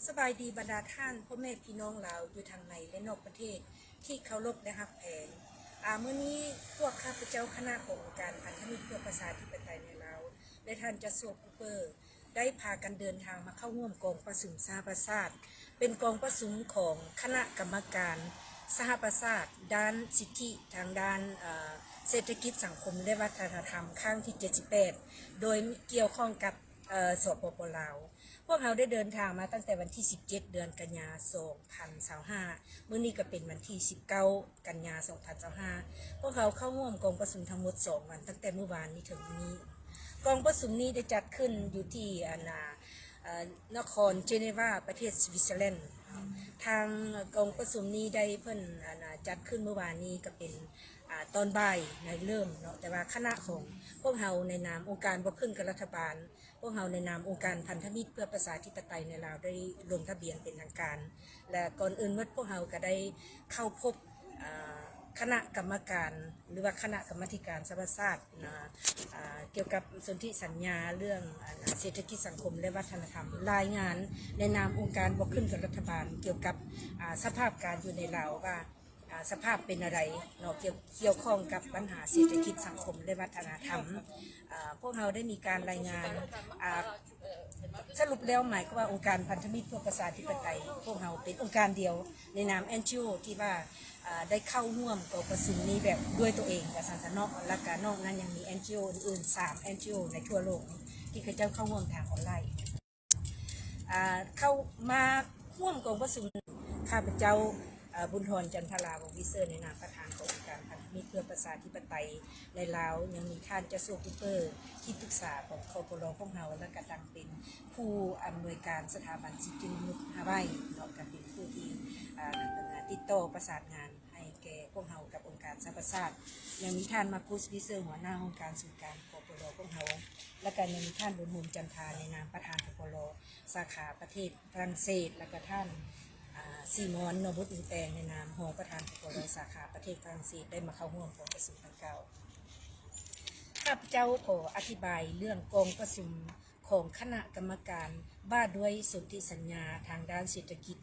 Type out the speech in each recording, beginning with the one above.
ສະບາຍດີບັນດາທ່ານພໍ່ແມ່ພີ່ນ້ອງລາວຢູ່ທັງໃນ ແລະ ນອກປະເທດທີ່ເຄົາລົບ ແລະ ຮັກແພງ. ອາ, ມື້ນີ້ພວກຂ້າພະເຈົ້າຄະນະຂອງອົງການພັນທະມິດເພື່ອປະຊາທິປະໄຕໃນລາວ ແລະ ທ່ານຈາໂຊ ຄູເປີ ໄດ້ພາກັນເດີນທາງມາເຂົ້າຮ່ວມກອງປະຊຸມສະຫະປະຊາຊາດ, ເປັນກອງປະຊຸມຂອງຄະນະກຳມະການສະຫະປະຊາຊາດດ້ານສິດທິທາງດ້ານ, ເອີ, ເສດຖະກິດ, ສັງຄົມ ແລະ ວັດທະນະທຳ ຄັ້ງທີເຈັດສິບແປດ ໂດຍກ່ຽວຂ້ອງກັບ, ເອີ, ສປປ ລາວ. ພວກເຮົາໄດ້ເດີນທາງມາຕັ້ງແຕ່ວັນທີສິບເຈັດ ເດືອນກັນຍາ ສອງພັນຊາວຫ້າ, ມື້ນີ້ກໍເປັນວັນທີສິບເກົ້າ ກັນຍາ ສອງພັນຊາວຫ້າ. ພວກເຮົາເຂົ້າຮ່ວມກອງປະຊຸມທັງໝົດສອງວັນ, ຕັ້ງແຕ່ມື້ວານນີ້ເຖິງມື້ນີ້. ກອງປະຊຸມນີ້ໄດ້ຈັດຂຶ້ນຢູ່ທີ່ ອັນນາ, ເອີ, ນະຄອນເຈເນວາ ປະເທດສະວິດເຊີແລນ. ທາງກອງປະຊຸມນີ້ໄດ້ເພິ່ນ, ອັນນາ, ຈັດຂຶ້ນມື້ວານນີ້ກໍເປັນ, ອາ, ຕອນບ່າຍໃນເລີ່ມເນາະ, ແຕ່ວ່າຄະນະຂອງພວກເຮົາໃນນາມອົງການບໍ່ຂຶ້ນກັບລັດຖະບານ, ພວກເຮົາໃນນາມອົງການພັນທະມິດເພື່ອປະຊາທິປະໄຕໃນລາວ ໄດ້ລົງທະບຽນເປັນທາງການ ແລະ ກ່ອນອື່ນໝົດພວກເຮົາກໍໄດ້ເຂົ້າພົບ, ອາ, ຄະນະກຳມະການ ຫຼືວ່າຄະນະກຳມາທິການສະຫະປະຊາຊາດນະ, ອາ, ກ່ຽວກັບສົນທິສັນຍາເລື່ອງ, ອັນນາ, ເສດຖະກິດ, ສັງຄົມ ແລະ ວັດທະນະທຳ, ລາຍງານໃນນາມອົງການບໍ່ຂຶ້ນກັບລັດຖະບານກ່ຽວກັບ, ອາ, ສະພາບການຢູ່ໃນລາວວ່າ, ອາ, ສະພາບເປັນແນວໃດເນາະ, ກ່ຽວ, ກ່ຽວຂ້ອງກັບບັນຫາເສດຖະກິດ, ສັງຄົມ ແລະ ວັດທະນະທຳ. ອາ, ພວກເຮົາໄດ້ມີການລາຍງານ, ອາ, ສະຫຼຸບແລ້ວໝາຍຄວາມວ່າອົງການພັນທະມິດເພື່ອປະຊາທິປະໄຕ, ພວກເຮົາເປັນອົງການດຽວໃນນາມ ເອັນຈີໂອ ທີ່ວ່າ, ອາ, ໄດ້ເຂົ້າຮ່ວມກອງປະຊຸມນີ້ແບບດ້ວຍຕົວເອງວ່າຊັ້ນຊະເນາະ, ແລ້ວກະນອກນັ້ນຍັງມີ ເອັນຈີໂອ ອື່ນໆ ສາມ ເອັນຈີໂອ ໃນທົ່ວໂລກນີ້ ທີ່ເຂົາເຈົ້າເຂົ້າຮ່ວມທາງອອນລາຍ. ອາ, ເຂົ້າມາຮ່ວມກອງປະຊຸມ, ຂ້າພະເຈົ້າ, ອາ, ບຸນທອນ ຈັນທະລາ ວົງວິເຊີ ໃນນາມປະທານຂອງອົງການພັນທະມິດເພື່ອປະຊາທິປະໄຕໃນລາວ, ຍັງມີທ່ານ ຈາໂຊ ຄູເປີ ທີ່ປຶກສາຂອງ ຄປລ ຂອງເຮົາ ແລະ ກະຕັ້ງເປັນຜູ້ອຳນວຍການສະຖາບັນສິດທິມະນຸດຮາວາຍເນາະ, ກະເປັນຜູ້ທີ່, ອາ, ຕິດຕໍ່ປະສານງານ ໃຫ້ແກ່ພວກເຮົາກັບອົງການສະຫະປະຊາຊາດ. ຍັງມີທ່ານ ມາກູສ ວິເຊີ ຫົວໜ້າຫ້ອງການສູນກາງ ຄປລ ຂອງເຮົາ ແລ້ວກໍຍັງມີທ່ານ ບຸນໂຮມ ຈັນທາ ໃນນາມປະທານ ຄປລ ສາຂາປະເທດຝຣັ່ງເສດ ແລ້ວກໍທ່ານ, ອາ, ສີມອນ ນໍບຸດ ອິງແປງ ໃນນາມຮອງປະທານ ຄປລ ສາຂາປະເທດຝຣັ່ງເສດ ໄດ້ມາເຂົ້າຮ່ວມກອງປະຊຸມດັ່ງກ່າວ. ຂ້າພະເຈົ້າຂໍອະທິບາຍເລື່ອງກອງປະຊຸມ ຂອງຄະນະກຳມະການວ່າດ້ວຍສົນທິສັນຍາທາງດ້ານເສດຖະກິດ,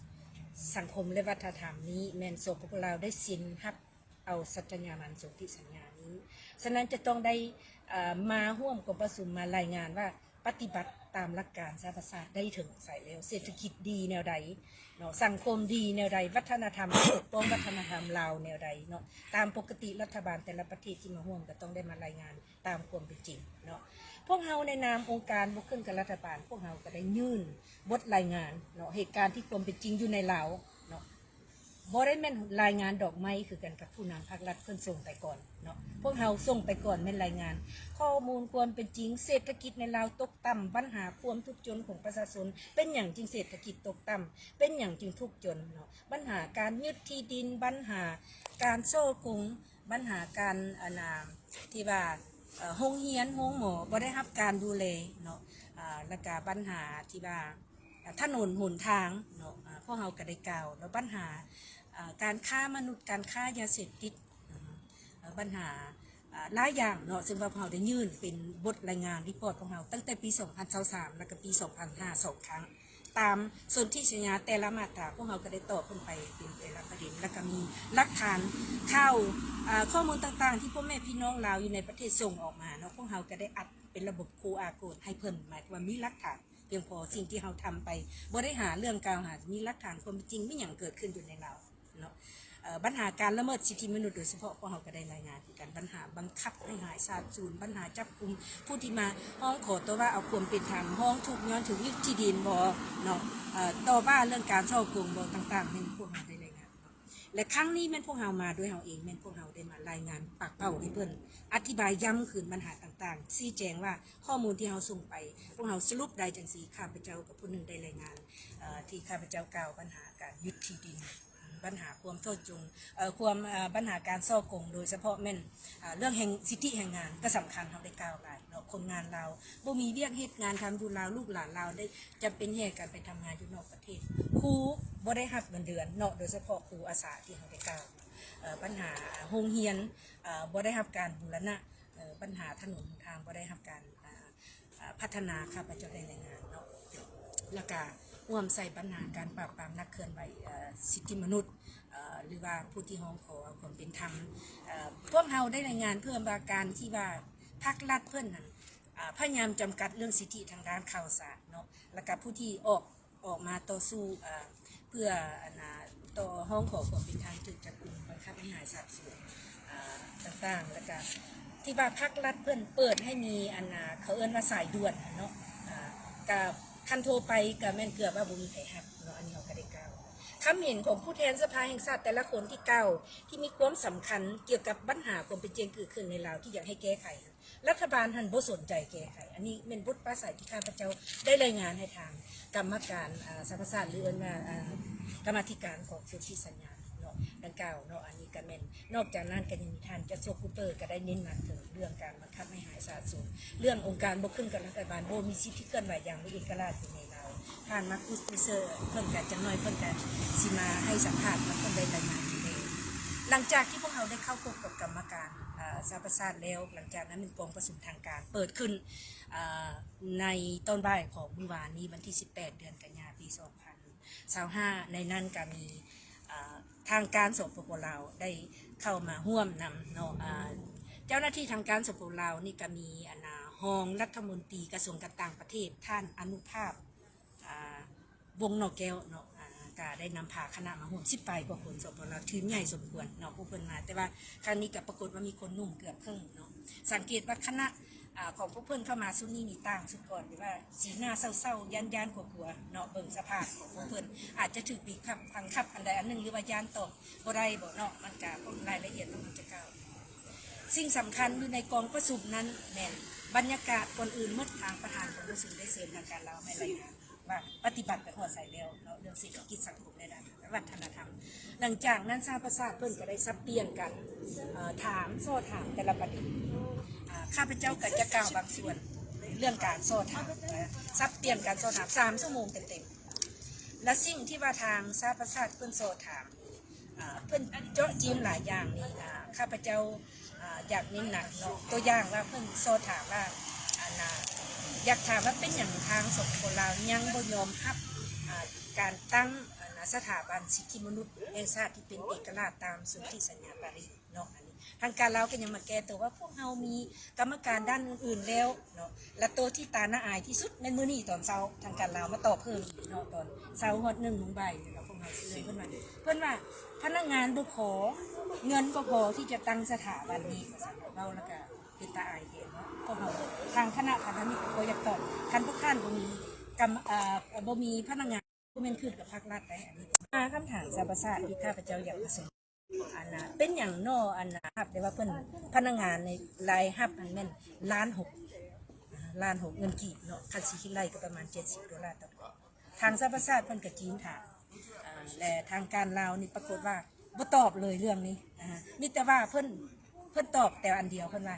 ສັງຄົມ ແລະ ວັດທະນະທຳນີ້ ແມ່ນ ສປປ ລາວ ໄດ້ເຊັນຮັບເອົາສັດຕະຍາບັນສົນທິສັນຍານີ້. ສະນັ້ນຈະຕ້ອງໄດ້, ເອີ, ມາຮ່ວມກອງປະຊຸມ ມາລາຍງານວ່າປະຕິບັດຕາມຫຼັກການສະຫະປະຊາຊາດໄດ້ເຖິງໃສແລ້ວ, ເສດຖະກິດດີແນວໃດເນາະ, ສັງຄົມດີແນວໃດ, ວັດທະນະທຳ, ປົກປ້ອງວັດທະນະທຳລາວແນວໃດເນາະ. ຕາມປົກກະຕິລັດຖະບານແຕ່ລະປະເທດທີ່ມາຮ່ວມກໍຕ້ອງໄດ້ມາລາຍງານ ຕາມຄວາມເປັນຈິງເນາະ. ພວກເຮົາໃນນາມອົງການບໍ່ຂຶ້ນກັບລັດຖະບານ, ພວກເຮົາກໍໄດ້ຍື່ນບົດລາຍງານເນາະ, ເຫດການທີ່ຄວາມເປັນຈິງຢູ່ໃນລາວເນາະ, ບໍ່ໄດ້ແມ່ນລາຍງານດອກໄມ້ຄືກັນກັບຜູ້ນຳພາກລັດເພິ່ນສົ່ງໄປກ່ອນເນາະ. ພວກເຮົາສົ່ງໄປກ່ອນແມ່ນລາຍງານຂໍ້ມູນຄວາມເປັນຈິງ, ເສດຖະກິດໃນລາວຕົກຕ່ຳ, ບັນຫາຄວາມທຸກຈົນຂອງປະຊາຊົນ, ເປັນຫຍັງຈຶ່ງເສດຖະກິດຕົກຕ່ຳ, ເປັນຫຍັງຈຶ່ງທຸກຈົນເນາະ, ບັນຫາການຍຶດທີ່ດິນ, ບັນຫາການສໍ້ໂກງ, ບັນຫາການ ອັນນາ ທີ່ວ່າ ເອີ ໂຮງຮຽນໂຮງໝໍບໍ່ໄດ້ຮັບການດູແລເນາະ, ອາ ແລ້ວກະບັນຫາທີ່ວ່າ ອາ ຖະໜົນຫົນທາງເນາະ, ອາ ພວກເຮົາກະໄດ້ກ່າວເນາະ, ບັນຫາ ອາ ການຄ້າມະນຸດ, ການຄ້າຢາເສບຕິດ, ອາ ບັນຫາ ອາ ຫຼາຍຢ່າງເນາະ, ເຊິ່ງວ່າພວກເຮົາໄດ້ຍື່ນເປັນບົດລາຍງານ report ຂອງເຮົາຕັ້ງແຕ່ປີສອງພັນຊາວສາມ ແລ້ວກະປີສອງພັນຫ້າ ສອງຄັ້ງ. ຕາມສົນທິສັນຍາແຕ່ລະມາດຕາ, ພວກເຮົາກໍໄດ້ຕອບເພິ່ນໄປເປັນແຕ່ລະປະເດັນ ແລ້ວກໍມີຫຼັກຖານຂ່າວ, ເອີ ຂໍ້ມູນຕ່າງໆທີ່ພໍ່ແມ່ພີ່ນ້ອງລາວຢູ່ໃນປະເທດສົ່ງອອກມາເນາະ, ພວກເຮົາກໍໄດ້ອັດເປັນລະບົບ QR code ໃຫ້ເພິ່ນ, ໝາຍຄວາມວ່າມີຫຼັກຖານພຽງພໍ. ສິ່ງທີ່ເຮົາທຳໄປ ບໍ່ໄດ້ຫາເລື່ອງກ່າວຫາ, ມີຫຼັກຖານຄວາມເປັນຈິງ, ມີຫຍັງເກີດຂຶ້ນຢູ່ໃນລາວເນາະ. ເອີ ບັນຫາການລະເມີດສິດທິມະນຸດໂດຍສະເພາະ, ພວກເຮົາກໍໄດ້ລາຍງານ ການບັນຫາບັງຄັບໃຫ້ຫາຍສາບສູນ, ບັນຫາຈັບກຸມຜູ້ທີ່ມາຮ້ອງຂໍຕໍ່ວ່າເອົາຄວາມເປັນທຳ, ຮ້ອງທຸກຍ້ອນຖືກຍຶດທີ່ດິນບໍເນາະ, ເອີ ຕໍ່ວ່າເລື່ອງການສໍ້ໂກງບໍ ຕ່າງໆ ແມ່ນພວກເຮົາໄດ້ລາຍງານເນາະ. ແລະ ຄັ້ງນີ້ແມ່ນພວກເຮົາມາດ້ວຍເຮົາເອງ, ແມ່ນພວກເຮົາໄດ້ມາລາຍງານປາກເປົ່າໃຫ້ເພິ່ນ, ອະທິບາຍຢ້ຳຄືນບັນຫາຕ່າງໆ, ຊີ້ແຈງວ່າຂໍ້ມູນທີ່ເຮົາສົ່ງໄປ ພວກເຮົາສະຫຼຸບໄດ້ຈັ່ງຊີ້. ຂ້າພະເຈົ້າກັບຜູ້ໜຶ່ງໄດ້ລາຍງານ, ເອີ, ທີ່ຂ້າພະເຈົ້າກ່າວບັນຫາການຍຶດທີ່ດິນ, ບັນຫາຄວາມສໍ້ໂກງ, ເອີ, ຄວາມ, ເອີ, ບັນຫາການສໍ້ໂກງ, ໂດຍສະເພາະແມ່ນ, ເອີ, ເລື່ອງແຮງ, ສິດທິແຮງງານກໍສຳຄັນ, ເຮົາໄດ້ກ່າວຫຼາຍເນາະ, ຄົນງານລາວບໍ່ມີວຽກເຮັດງານທຳຢູ່ລາວ, ລູກຫຼານລາວໄດ້ຈຳເປັນແຫ່ກັນໄປທຳງານຢູ່ນອກປະເທດ, ຄູບໍ່ໄດ້ຮັບເງິນເດືອນເນາະ, ໂດຍສະເພາະຄູອາສາທີ່ເຮົາໄດ້ກ່າວ, ເອີ, ບັນຫາໂຮງຮຽນ, ເອີ, ບໍ່ໄດ້ຮັບການບູລະນະ, ເອີ, ບັນຫາຖະໜົນຫົນທາງບໍ່ໄດ້ຮັບການ, ເອີ, ເອີ, ພັດທະນາ, ຂ້າພະເຈົ້າໄດ້ລາຍງານເນາະ. ແລ້ວກະ ຮ່ວມໃສ່ບັນຫາການປາບປາມນັກເຄື່ອນໄຫວ ເອີ ສິດທິມະນຸດ ເອີ ຫຼືວ່າຜູ້ທີ່ຮ້ອງຂໍເອົາຄວາມເປັນທຳ. ເອີ ພວກເຮົາໄດ້ລາຍງານເພີ່ມວ່າ ການທີ່ວ່າພັກລັດເພິ່ນນັ້ນ ອາ ພະຍາຍາມຈຳກັດເລື່ອງສິດທິທາງດ້ານຂ່າວສານເນາະ ແລ້ວກະຜູ້ທີ່ອອກ ອອກມາຕໍ່ສູ້ ອາ ເພື່ອ ອັນນ່າ ຕໍ່ຮ້ອງຂໍຄວາມເປັນທຳ ຖືກຈັບກຸມ ບັງຄັບໃຫ້ຫາຍສາບສູນ ອາ ຕ່າງໆ ແລ້ວກະທີ່ວ່າພັກລັດເພິ່ນເປີດໃຫ້ມີ ອັນນ່າ ເຂົາເອີ້ນວ່າສາຍດ່ວນເນາະ ອາ ກະຄັນໂທໄປກະແມ່ນເກືອບວ່າບໍ່ມີໃຜຮັບເນາະ. ອັນນີ້ເຮົາກະໄດ້ກ່າວຄຳເຫັນຂອງຜູ້ແທນສະພາແຫ່ງຊາດແຕ່ລະຄົນທີ່ກ່າວ ທີ່ມີຄວາມສຳຄັນກ່ຽວກັບບັນຫາຄວາມເປັນຈິງເກີດຂຶ້ນໃນລາວທີ່ຢາກໃຫ້ແກ້ໄຂ ລັດຖະບານຫັ້ນບໍ່ສົນໃຈແກ້ໄຂ. ອັນນີ້ແມ່ນບົດປາໄສທີ່ຂ້າພະເຈົ້າໄດ້ລາຍງານໃຫ້ທາງກຳມະການ ອາ ສະຫະປະຊາຊາດ ຫຼືເອີ້ນວ່າ ອາ ກຳມາທິການຂອງສົນທິສັນຍາເນາະ ດັ່ງກ່າວເນາະ. ອັນນີ້ກະແມ່ນ ນອກຈາກນັ້ນກະຍັງມີທ່ານ Joshua Cooper ກະໄດ້ເນັ້ນໜັກເຖິງເລື່ອງການບັງຄັບໃຫ້ຫາຍສາບສູນ ເລື່ອງອົງການບໍ່ຂຶ້ນກັບລັດຖະບານ ບໍ່ມີສິດທີ່ເຄື່ອນໄຫວຢ່າງມີເອກະລາດຢູ່ໃນລາວ. ທ່ານ Marcus Fisher ເພິ່ນກະ ຈັກໜ້ອຍເພິ່ນກະຊິມາໃຫ້ສຳພາດ ເພິ່ນໄດ້ລາຍງານຢູ່ໃນ ຫຼັງຈາກທີ່ພວກເຮົາໄດ້ເຂົ້າພົບກັບກຳມະການ ອາ ສະຫະປະຊາຊາດແລ້ວ ຫຼັງຈາກນັ້ນແມ່ນກອງປະຊຸມທາງການເປີດຂຶ້ນ ອາ ໃນຕອນບ່າຍຂອງມື້ວານນີ້ ວັນທີສິບແປດ ເດືອນກັນຍາ ປີສອງພັນຊາວຫ້າ ໃນນັ້ນກະມີ ອາ ທາງການ ສປປ ລາວ ໄດ້ເຂົ້າມາຮ່ວມນຳເນາະ. ອາ ເຈົ້າໜ້າທີ່ທາງການ ສປປ ລາວ ນີ້ກະມີ ອັນນ່າ ຮອງລັດຖະມົນຕີກະຊວງການຕ່າງປະເທດ ທ່ານ ອະນຸພາບ ອາ ວົງໜໍ່ແກ້ວເນາະ ອາ ກະໄດ້ນຳພາຄະນະມາຮ່ວມສິບປາຍກວ່າຄົນ ສປປ ລາວ ທີມໃຫຍ່ສົມຄວນເນາະ ພວກເພິ່ນມາ. ແຕ່ວ່າຄັ້ງນີ້ກະປາກົດວ່າມີຄົນໜຸ່ມເກືອບເຄິ່ງເນາະ. ສັງເກດວ່າຄະນະ ອາ ຂອງພວກເພິ່ນເຂົ້າມາຊຸດນີ້ນີ້ຕ່າງຊຸດກ່ອນ ຫຼືວ່າສີໜ້າເສົ້າໆ ຢ້ານໆ ກົວໆ ເນາະ. ເບິ່ງສະພາບຂອງພວກເພິ່ນ ອາດຈະຖືກບີບຄັບ ບັງຄັບອັນໃດອັນໜຶ່ງ ຫຼືວ່າຢ້ານຕອບບໍ່ໄດ້ບໍເນາະ. ມັນກະ ລາຍລະອຽດມັນຈະກ່າວ ສິ່ງສຳຄັນຢູ່ໃນກອງປະຊຸມນັ້ນແມ່ນບັນຍາກາດ. ກ່ອນອື່ນໝົດ ທາງປະທານກອງປະຊຸມໄດ້ເຊີນທາງການລາວມາລາຍງານ ວ່າປະຕິບັດໄປຮອດໃສແລ້ວເນາະ ເລື່ອງເສດຖະກິດສັງຄົມ ແລະ ວັດທະນະທຳ. ຫຼັງຈາກນັ້ນສະຫະປະຊາຊາດເພິ່ນກະໄດ້ສັບປ່ຽນກັນ ເອີ ຖາມ ສໍ້ຖາມແຕ່ລະປະເດັນ. ອາ ຂ້າພະເຈົ້າກະຈະກ່າວບາງສ່ວນເລື່ອງການສໍ້ຖາມ ສັບປ່ຽນການສໍ້ຖາມສາມຊົ່ວໂມງເຕັມໆ ແລະ ສິ່ງທີ່ວ່າທາງສະຫະປະຊາຊາດເພິ່ນສໍ້ຖາມ ອາ ເພິ່ນເຈາະຈີມຫຼາຍຢ່າງນີ້ ອາ ຂ້າພະເຈົ້າ ອາ ຢາກເນັ້ນໜັກເນາະ. ຕົວຢ່າງວ່າເພິ່ນສໍ້ຖາມວ່າ ອັນນ່າ ຢາກຖາມວ່າເປັນຫຍັງທາງ ສປປ ລາວ ຍັງບໍ່ຍອມຮັບ ອາ ການຕັ້ງ ອັນນ່າ ສະຖາບັນສິດທິມະນຸດແຫ່ງຊາດທີ່ເປັນເອກະລາດຕາມສົນທິສັນຍາປາຣີເນາະ. ອັນນີ້ທາງການລາວກະຍັງມາແກ້ໂຕວ່າ ພວກເຮົາມີກຳມະການດ້ານອື່ນໆແລ້ວ ເນາະ ແລະ ໂຕທີ່ຕາໜ້າອາຍທີ່ສຸດແມ່ນມື້ນີ້ຕອນເຊົ້າ ທາງການລາວມາຕອບເພີ່ມອີກເນາະ ຕອນເຊົ້າຮອດໜຶ່ງໂມງບ່າຍນີ້ລະ ພວກເຮົາຊິເລີຍ ເພິ່ນວ່າ ເພິ່ນວ່າພະນັກງານບໍ່ພໍ ເງິນບໍ່ພໍທີ່ຈະຕັ້ງສະຖາບັນນີ້ ວ່າຊັ້ນ. ເວົ້າແລ້ວກະເປັນຕາອາຍແທ້ເນາະ ພວກເຮົາທາງຄະນະພັນທະມິດກໍບໍ່ຢາກຕອບ ຄັນພວກທ່ານບໍ່ມີກຳ ເອີ ບໍ່ມີພະນັກງານ ບໍ່ແມ່ນຂຶ້ນກັບພາກລັດໃດ໋. ອັນນີ້ມາຄຳຖາມສະຫະປະຊາຊາດທີ່ຂ້າພະເຈົ້າຢາກປະສົງ ອັນນ່າ ເປັນຫຍັງນໍ ອັນນ່າ ຮັບໄດ້ວ່າເພິ່ນ ພະນັກງານໃນລາຍຮັບຫັ້ນແມ່ນລ້ານຫົກ ລ້ານຫົກເງິນກີບເນາະ ຄັນຊິຄິດໄລ່ກໍປະມານເຈັດສິບໂດລາຕໍ່ເດືອນ. ທາງສະຫະປະຊາຊາດເພິ່ນກໍຈີນຖາມ ແລະ ທາງການລາວນີ້ປາກົດວ່າບໍ່ຕອບເລີຍເລື່ອງນີ້ ມີແຕ່ວ່າເພິ່ນ ເພິ່ນຕອບແຕ່ອັນດຽວ ເພິ່ນວ່າ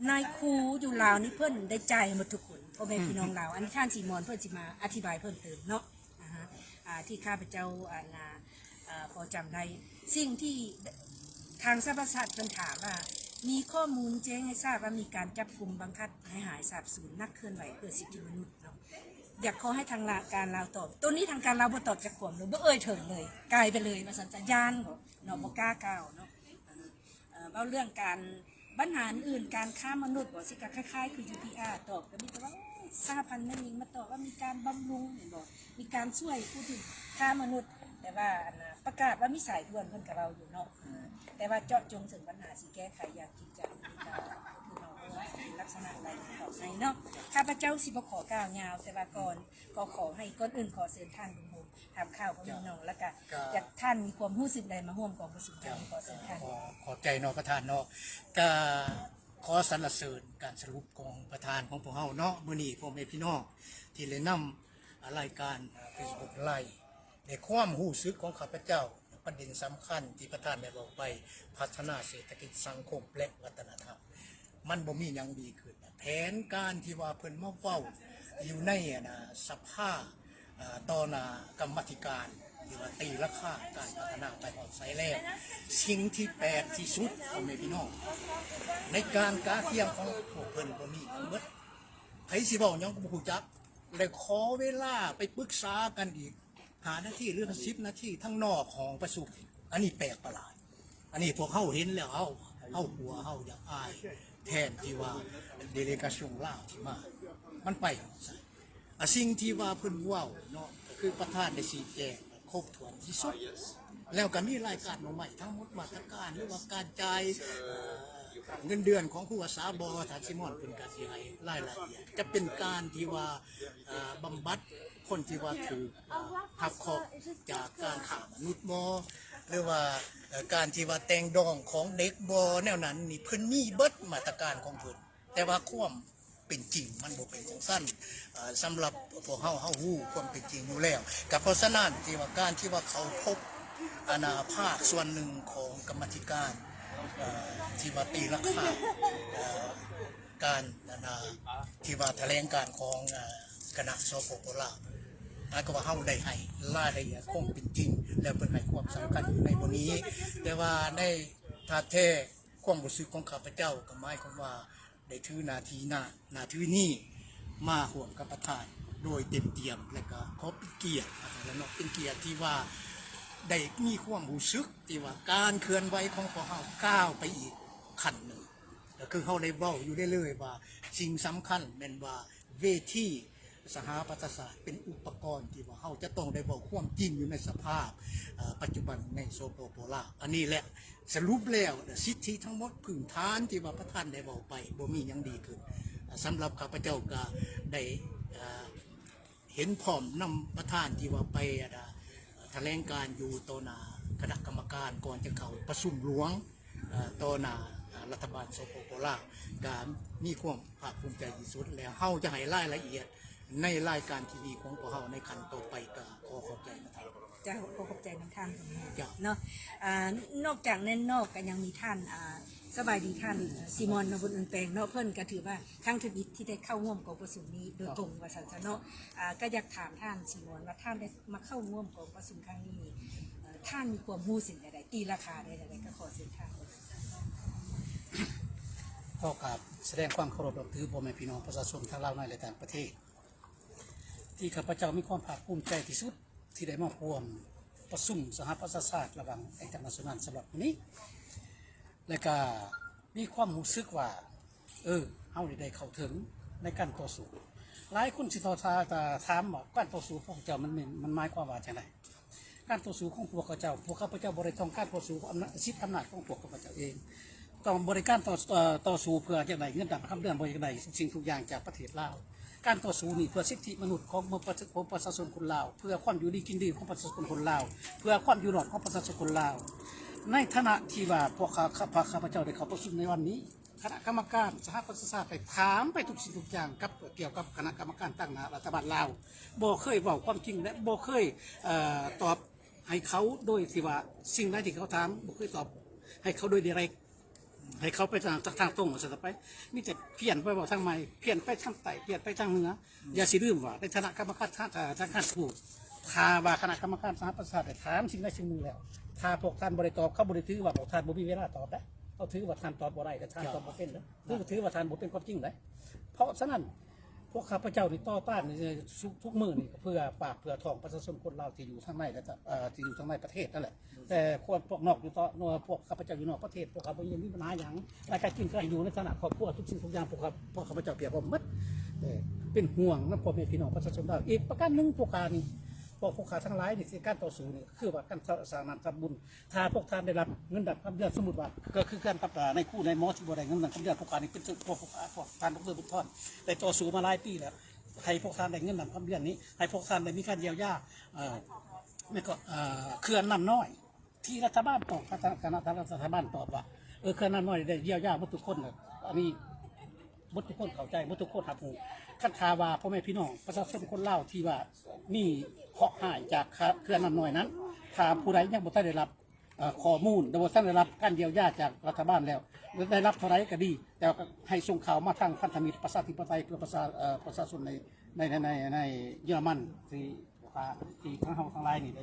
ນາຍຄູຢູ່ລາວນີ້ເພິ່ນໄດ້ຈ່າຍໃຫ້ໝົດທຸກຄົນ ພໍ່ແມ່ພີ່ນ້ອງລາວ. ອັນນີ້ທ່ານສີມອນເພິ່ນຊິມາອະທິບາຍເພີ່ມເຕີມເນາະ ອາ ທີ່ຂ້າພະເຈົ້າ ອັນນ່າ ພໍຈຳໄດ້ ສິ່ງທີ່ທາງສະຫະປະຊາຊາດເພິ່ນຖາມວ່າ ມີຂໍ້ມູນແຈ້ງໃຫ້ຊາບວ່າມີການຈັບກຸມບັງຄັບໃຫ້ຫາຍສາບສູນນັກເຄື່ອນໄຫວເພື່ອສິດທິມະນຸດເນາະ ຢາກຂໍໃຫ້ທາງການລາວຕອບ. ໂຕນີ້ທາງການລາວບໍ່ຕອບຈັກຄວາມເລີຍ ບໍ່ເອີ່ຍເຖິງເລີຍ ກາຍໄປເລີຍວ່າຊັ້ນຊະ ຢ້ານເນາະ ບໍ່ກ້າກ່າວເນາະ. ເອີ ເວົ້າເລື່ອງການ ບັນຫາອື່ນໆ ການຄ້າມະນຸດບໍ ຊິກະຄ້າຍໆຄື UPR ຕອບ ກະມີແຕ່ວ່າ ໂອ້ຍ ສະຫະພັນແມ່ຍິງມາຕອບວ່າມີການບຳລຸງແມ່ນບໍ ມີການຊ່ວຍຜູ້ທີ່ຄ້າມະນຸດ ແຕ່ວ່າ ອັນນ່າ ປະກາດວ່າມີສາຍດ່ວນ ເພິ່ນກະເວົ້າຢູ່ເນາະ ເອີ ແຕ່ວ່າເຈາະຈົງເຖິງບັນຫາຊິແກ້ໄຂຢ່າງຈິງຈັງ ນີ້ກະຄືເຮົາເປັນລັກສະນະລາຍງານເຂົ້າໃນເນາະ. ຂ້າພະເຈົ້າຊິບໍ່ຂໍກ່າວຍາວ ແຕ່ວ່າກ່ອນ ກໍຂໍໃຫ້ ກ່ອນອື່ນຂໍເຊີນທ່ານລຸງໂຮມ ຖາມຂ່າວພໍ່ແມ່ພີ່ນ້ອງ ແລ້ວກະ ກະ ຢາກທ່ານມີຄວາມຮູ້ສຶກໃດມາຮ່ວມກອງປະຊຸມຄັ້ງນີ້ ຂໍເຊີນທ່ານ. ຂໍ ຂອບໃຈເນາະປະທານເນາະ ກະຂໍສັນລະເສີນການສະຫຼຸບຂອງປະທານຂອງພວກເຮົາເນາະ ມື້ນີ້ພໍ່ແມ່ພີ່ນ້ອງທີ່ໄດ້ນຳລາຍການ Facebook Live ໃນຄວາມຮູ້ສຶກຂອງຂ້າພະເຈົ້າ ປະເດັນສຳຄັນທີ່ປະທານໄດ້ເວົ້າໄປ ພັດທະນາເສດຖະກິດ ສັງຄົມ ແລະ ວັດທະນະທຳ ມັນບໍ່ມີຫຍັງດີຂຶ້ນ. ແຜນການທີ່ວ່າເພິ່ນມາເວົ້າຢູ່ໃນ ອັນນ່າ ສະພາ ເອີ ຕໍ່ໜ້າກຳມາທິການ ທີ່ວ່າຕີລາຄາການພັດທະນາໄປຮອດໃສແລ້ວ ສິ່ງທີ່ແປກທີ່ສຸດ ພໍ່ແມ່ພີ່ນ້ອງ ໃນການກະກຽມຂອງພວກເພິ່ນບໍ່ມີຫຍັງເບິດ ໃຜຊິເວົ້າຫຍັງກໍບໍ່ຮູ້ຈັກ ແລະ ຂໍເວລາໄປປຶກສາກັນອີກຫ້ານາທີ ຫຼື ສິບນາທີ ທາງນອກຫ້ອງປະຊຸມ. ອັນນີ້ແປກປະຫຼາດ. ອັນນີ້ພວກເຮົາເຫັນແລ້ວ ເຮົາ ເຮົາກົວ ເຮົາຢາກອາຍ ແທນທີ່ວ່າເດເລກາຊຽນລາວທີ່ມາ ມັນໄປຮອດໃສ? ອາ ສິ່ງທີ່ວ່າເພິ່ນເວົ້າເນາະ ກໍຄືປະທານໄດ້ຊີ້ແຈງຄົບຖ້ວນທີ່ສຸດ ແລ້ວກໍມີລາຍການໜໍ່ໄມ້ທັງໝົດ ມາດຕະການ ຫຼືວ່າການຈ່າຍ ເອີ ເງິນເດືອນຂອງຄູອາສາບໍ ທ່ານຊີມອນເພິ່ນກໍຊິໃຫ້ລາຍລະອຽດ ຈະເປັນການທີ່ວ່າ ເອີ ບຳບັດຄົນທີ່ວ່າຖືກ ເອີ ຮັບເຄາະຈາກການຄ້າມະນຸດບໍ ຫຼືວ່າ ເອີ ການທີ່ວ່າແຕ່ງດອງຂອງເດັກບໍ ແນວນັ້ນນີ້ ເພິ່ນມີເບິດມາດຕະການຂອງເພິ່ນ ແຕ່ວ່າຄວາມເປັນຈິງມັນບໍ່ເປັນຈັ່ງຊັ້ນ. ເອີ ສຳລັບພວກເຮົາ ເຮົາຮູ້ຄວາມເປັນຈິງຢູ່ແລ້ວ ກໍເພາະສະນັ້ນທີ່ວ່າການທີ່ວ່າເຂົາພົບ ອັນນ່າ ພາກສ່ວນໜຶ່ງຂອງກຳມາທິການ ເອີ ທີ່ວ່າຕີລາຄາ ເອີ ການ ອັນນ່າ ທີ່ວ່າຖະແຫຼງການຂອງ ເອີ ຄະນະ ສປປ ລາວ ໝາຍຄວາມວ່າເຮົາໄດ້ໃຫ້ລາຍລະອຽດຄວາມເປັນຈິງ ແລ້ວເພິ່ນໃຫ້ຄວາມສຳຄັນຢູ່ໃນບ່ອນນີ້. ແຕ່ວ່າໃນທ່າແທ້ ຄວາມຮູ້ສຶກຂອງຂ້າພະເຈົ້າກໍໝາຍຄວາມວ່າ ໄດ້ຖືໜ້າທີ່ໜ້າ ໜ້າທີ່ນີ້ມາຮ່ວມກັບປະທານໂດຍເຕັມຕຽມ ແລະ ກໍຂໍເປັນກຽດ ວ່າຊັ້ນເນາະ ເປັນກຽດທີ່ວ່າໄດ້ມີຄວາມຮູ້ສຶກທີ່ວ່າການເຄື່ອນໄຫວຂອງພວກເຮົາກ້າວໄປອີກຂັ້ນໜຶ່ງ. ກໍຄືເຮົາໄດ້ເວົ້າຢູ່ເລື້ອຍໆວ່າ ສິ່ງສຳຄັນແມ່ນວ່າເວທີສະຫະປະຊາຊາດເປັນອຸປະກອນທີ່ວ່າເຮົາຈະຕ້ອງໄດ້ເວົ້າຄວາມຈິງຢູ່ໃນສະພາບ ເອີ ປັດຈຸບັນໃນ ສປປ ລາວ. ອັນນີ້ແຫຼະ ສະຫຼຸບແລ້ວ ສິດທິທັງໝົດພື້ນຖານທີ່ວ່າປະທານໄດ້ເວົ້າໄປ ບໍ່ມີຫຍັງດີຂຶ້ນ. ສຳລັບຂ້າພະເຈົ້າກໍໄດ້ ເອີ ເຫັນພ້ອມນຳປະທານທີ່ວ່າໄປ ອັນນ່າ ຖະແຫຼງການຢູ່ຕໍ່ໜ້າຄະນະກຳມະການ ກ່ອນຈະເຂົ້າປະຊຸມຫຼວງ ເອີ ຕໍ່ໜ້າ ເອີ ລັດຖະບານ ສປປ ລາວ ກໍມີຄວາມພາກພູມໃຈທີ່ສຸດ ແລ້ວເຮົາຈະໃຫ້ລາຍລະອຽດໃນລາຍການທີວີຂອງພວກເຮົາໃນຂັ້ນຕໍ່ໄປ. ກໍຂໍຂອບໃຈນຳທ່ານ. ເຈົ້າ ຂໍຂອບໃຈນຳທ່ານ ເຈົ້າ ເນາະ. ອ່າ ນອກຈາກນັ້ນນອກກໍຍັງມີທ່ານ ອ່າ ສະບາຍດີ ທ່ານຊີມອນ ນະບຸນ ເອີງແປງເນາະ ເພິ່ນກໍຖືວ່າຄັ້ງທຳອິດທີ່ໄດ້ເຂົ້າຮ່ວມກອງປະຊຸມນີ້ໂດຍ ເຈົ້າ ກົງວ່າຊັ້ນຊະເນາະ. ອ່າ ກໍຢາກຖາມທ່ານຊີມອນວ່າ ທ່ານໄດ້ມາເຂົ້າຮ່ວມກອງປະຊຸມຄັ້ງນີ້ ເອີ ທ່ານມີຄວາມຮູ້ສຶກແນວໃດ ຕີລາຄາໄດ້ແນວໃດ? ກໍຂໍເຊີນທ່ານ. ຂໍກາບສະແດງຄວາມເຄົາລົບນັບຖືພໍ່ແມ່ພີ່ນ້ອງປະຊາຊົນທັງລາວໃນ ແລະ ຕ່າງປະເທດ ທີ່ຂ້າພະເຈົ້າມີຄວາມພາກພູມໃຈທີ່ສຸດ ທີ່ໄດ້ມາຮ່ວມປະຊຸມສະຫະປະຊາຊາດລະຫວ່າງ International ສຳລັບມື້ນີ້ ແລະ ກະມີຄວາມຮູ້ສຶກວ່າ ເອີ ເຮົານີ້ໄດ້ເຂົ້າເຖິງໃນການຕໍ່ສູ້. ຫຼາຍຄົນຊິຕໍ່ ຖາ ຖາມວ່າການຕໍ່ສູ້ຂອງເຈົ້າມັນແມ່ນ ມັນໝາຍຄວາມວ່າຈັ່ງໃດ? ການຕໍ່ສູ້ຂອງພວກເຂົາເຈົ້າ ພວກຂ້າພະເຈົ້າບໍ່ໄດ້ຕ້ອງການຕໍ່ສູ້ອຳນາດ ສິດອຳນາດຂອງພວກຂ້າພະເຈົ້າເອງ ຕ້ອງ ບໍ່ໄດ້ການຕໍ່ ເອີ ຕໍ່ສູ້ເພື່ອຢາກໄດ້ເງິນດຳຄຳເດືອນ ບໍ່ຢາກໄດ້ທຸກສິ່ງທຸກຢ່າງຈາກປະເທດລາວ. ການຕໍ່ສູ້ນີ້ເພື່ອສິດທິມະນຸດຂອງ ຂອງປະຊາຊົນຄົນລາວ, ເພື່ອຄວາມຢູ່ດີກິນດີຂອງປະຊາຊົນຄົນລາວ, ເພື່ອຄວາມຢູ່ລອດຂອງປະຊາຊົນຄົນລາວ. ໃນຖານະທີ່ວ່າພວກຂ້າ ຂ້າພະເຈົ້າໄດ້ເຂົ້າປະຊຸມໃນວັນນີ້ ຄະນະກຳມະການສະຫະປະຊາຊາດໄດ້ຖາມໄປທຸກສິ່ງທຸກຢ່າງກັບ ກ່ຽວກັບຄະນະກຳມະການຕາງໜ້າລັດຖະບານລາວ, ບໍ່ເຄີຍເວົ້າຄວາມຈິງ ແລະ ບໍ່ເຄີຍ ເອີ ຕອບໃຫ້ເຂົາໂດຍທີ່ວ່າ ສິ່ງໃດທີ່ເຂົາຖາມ ບໍ່ເຄີຍຕອບໃຫ້ເຂົາໂດຍ direct ໃຫ້ເຂົາໄປທາງ ທາງ ທາງຕົງວ່າຊັ້ນໄປ. ມີແຕ່ພຽນໄປເວົ້າທາງໃໝ່ ພຽນໄປທາງໃຕ້ ພຽນໄປທາງເໜືອ. ຢ່າຊິລືມວ່າໃນຖານະກຳມະການທາງ ທາງການທູດ ຖ້າວ່າຄະນະກຳມະການສະຫະປະຊາຊາດໄດ້ຖາມສິ່ງໃດສິ່ງໜຶ່ງແລ້ວ ຖ້າພວກທ່ານບໍ່ໄດ້ຕອບ ເຂົາບໍ່ໄດ້ຖືວ່າພວກທ່ານບໍ່ມີເວລາຕອບເດ້. ເຂົາຖືວ່າທ່ານຕອບບໍ່ໄດ້ ແລະ ທ່ານຕອບບໍ່ເປັນເດ້. ຖື ຖືວ່າທ່ານບໍ່ເປັນຄວາມຈິງເດ້. ເພາະສະນັ້ນ ພວກຂ້າພະເຈົ້ານີ້ຕໍ່ຕ້ານ ທຸກ ທຸກມື້ນີ້ກໍເພື່ອປາກເພື່ອທ້ອງປະຊາຊົນຄົນລາວທີ່ຢູ່ທາງໃນ ແລະ ເອີ ທີ່ຢູ່ທາງໃນປະເທດນັ້ນແຫຼະ. ແຕ່ພວກ ພວກນອກຢູ່ຕໍ່ ພວກຂ້າພະເຈົ້າຢູ່ນອກປະເທດ ພວກເຂົາບໍ່ມີ ມີບັນຫາຫຍັງ ແລະ ກະກິນກະຢູ່ໃນຖານະຄອບຄົວ ທຸກສິ່ງທຸກຢ່າງ ພວກຂ້າ ພວກຂ້າພະເຈົ້າປຽບພ້ອມໝົດ. ເອີ ເປັນຫ່ວງນຳພໍ່ແມ່ພີ່ນ້ອງປະຊາຊົນລາວ. ອີກປະການໜຶ່ງ ພວກຂ້ານີ້ ພວກ ພວກຂ້າທັງຫຼາຍນີ້ ທີ່ການຕໍ່ສູ້ນີ້ ຄືວ່າການສ້າງ ສ້າງນ້ຳສ້າງບຸນ. ຖ້າພວກທ່ານໄດ້ຮັບເງິນດຳຄຳເດືອນ ສົມມຸດວ່າ ກໍຄືກັນກັບ ເອີ ນາຍຄູນາຍໝໍທີ່ບໍ່ໄດ້ເງິນດຳຄຳເດືອນ. ພວກຂ້ານີ້ເປັນ ພວກ ພວກ ພວກທ່ານ ດຣ. ບຸນທອນ ໄດ້ຕໍ່ສູ້ມາຫຼາຍປີແລ້ວ ໃຫ້ພວກທ່ານໄດ້ເງິນດຳຄຳເດືອນນີ້ ໃຫ້ພວກທ່ານໄດ້ມີການຢຽວຢາ ເອີ ແມ່ນກໍ ເອີ ເຂື່ອນນ້ຳນ້ອຍ ທີ່ລັດຖະບານຕອບ ຄະນະ ຄະນະລັດຖະບານຕອບວ່າ ເອີ ເຂື່ອນນ້ຳນ້ອຍໄດ້ຢຽວຢາໝົດທຸກຄົນ. ອັນນີ້ໝົດທຸກຄົນເຂົ້າໃຈ ໝົດທຸກຄົນຮັບຮູ້. ຄັນຖ້າວ່າພໍ່ແມ່ພີ່ນ້ອງປະຊາຊົນຄົນລາວທີ່ວ່າມີເຄາະຮ້າຍຈາກເຂື່ອນນ້ຳນ້ອຍນັ້ນ ຖ້າຜູ້ໃດຍັງບໍ່ທັນໄດ້ຮັບ ເອີ ຂໍ້ມູນ ແລະ ບໍ່ທັນໄດ້ຮັບການຢຽວຢາຈາກລັດຖະບານແລ້ວ ໄດ້ຮັບເທົ່າໃດກໍດີ ແຕ່ວ່າກໍໃຫ້ສົ່ງຂ່າວມາທາງພັນທະມິດປະຊາທິປະໄຕ ເພື່ອປະຊາ ເອີ ປະຊາຊົນໃນ ໃນ ໃນ ໃນ ໃນເຢຍລະມັນ ທີ່ ທີ່ທາງເຮົາທັງຫຼາຍນີ້ໄດ້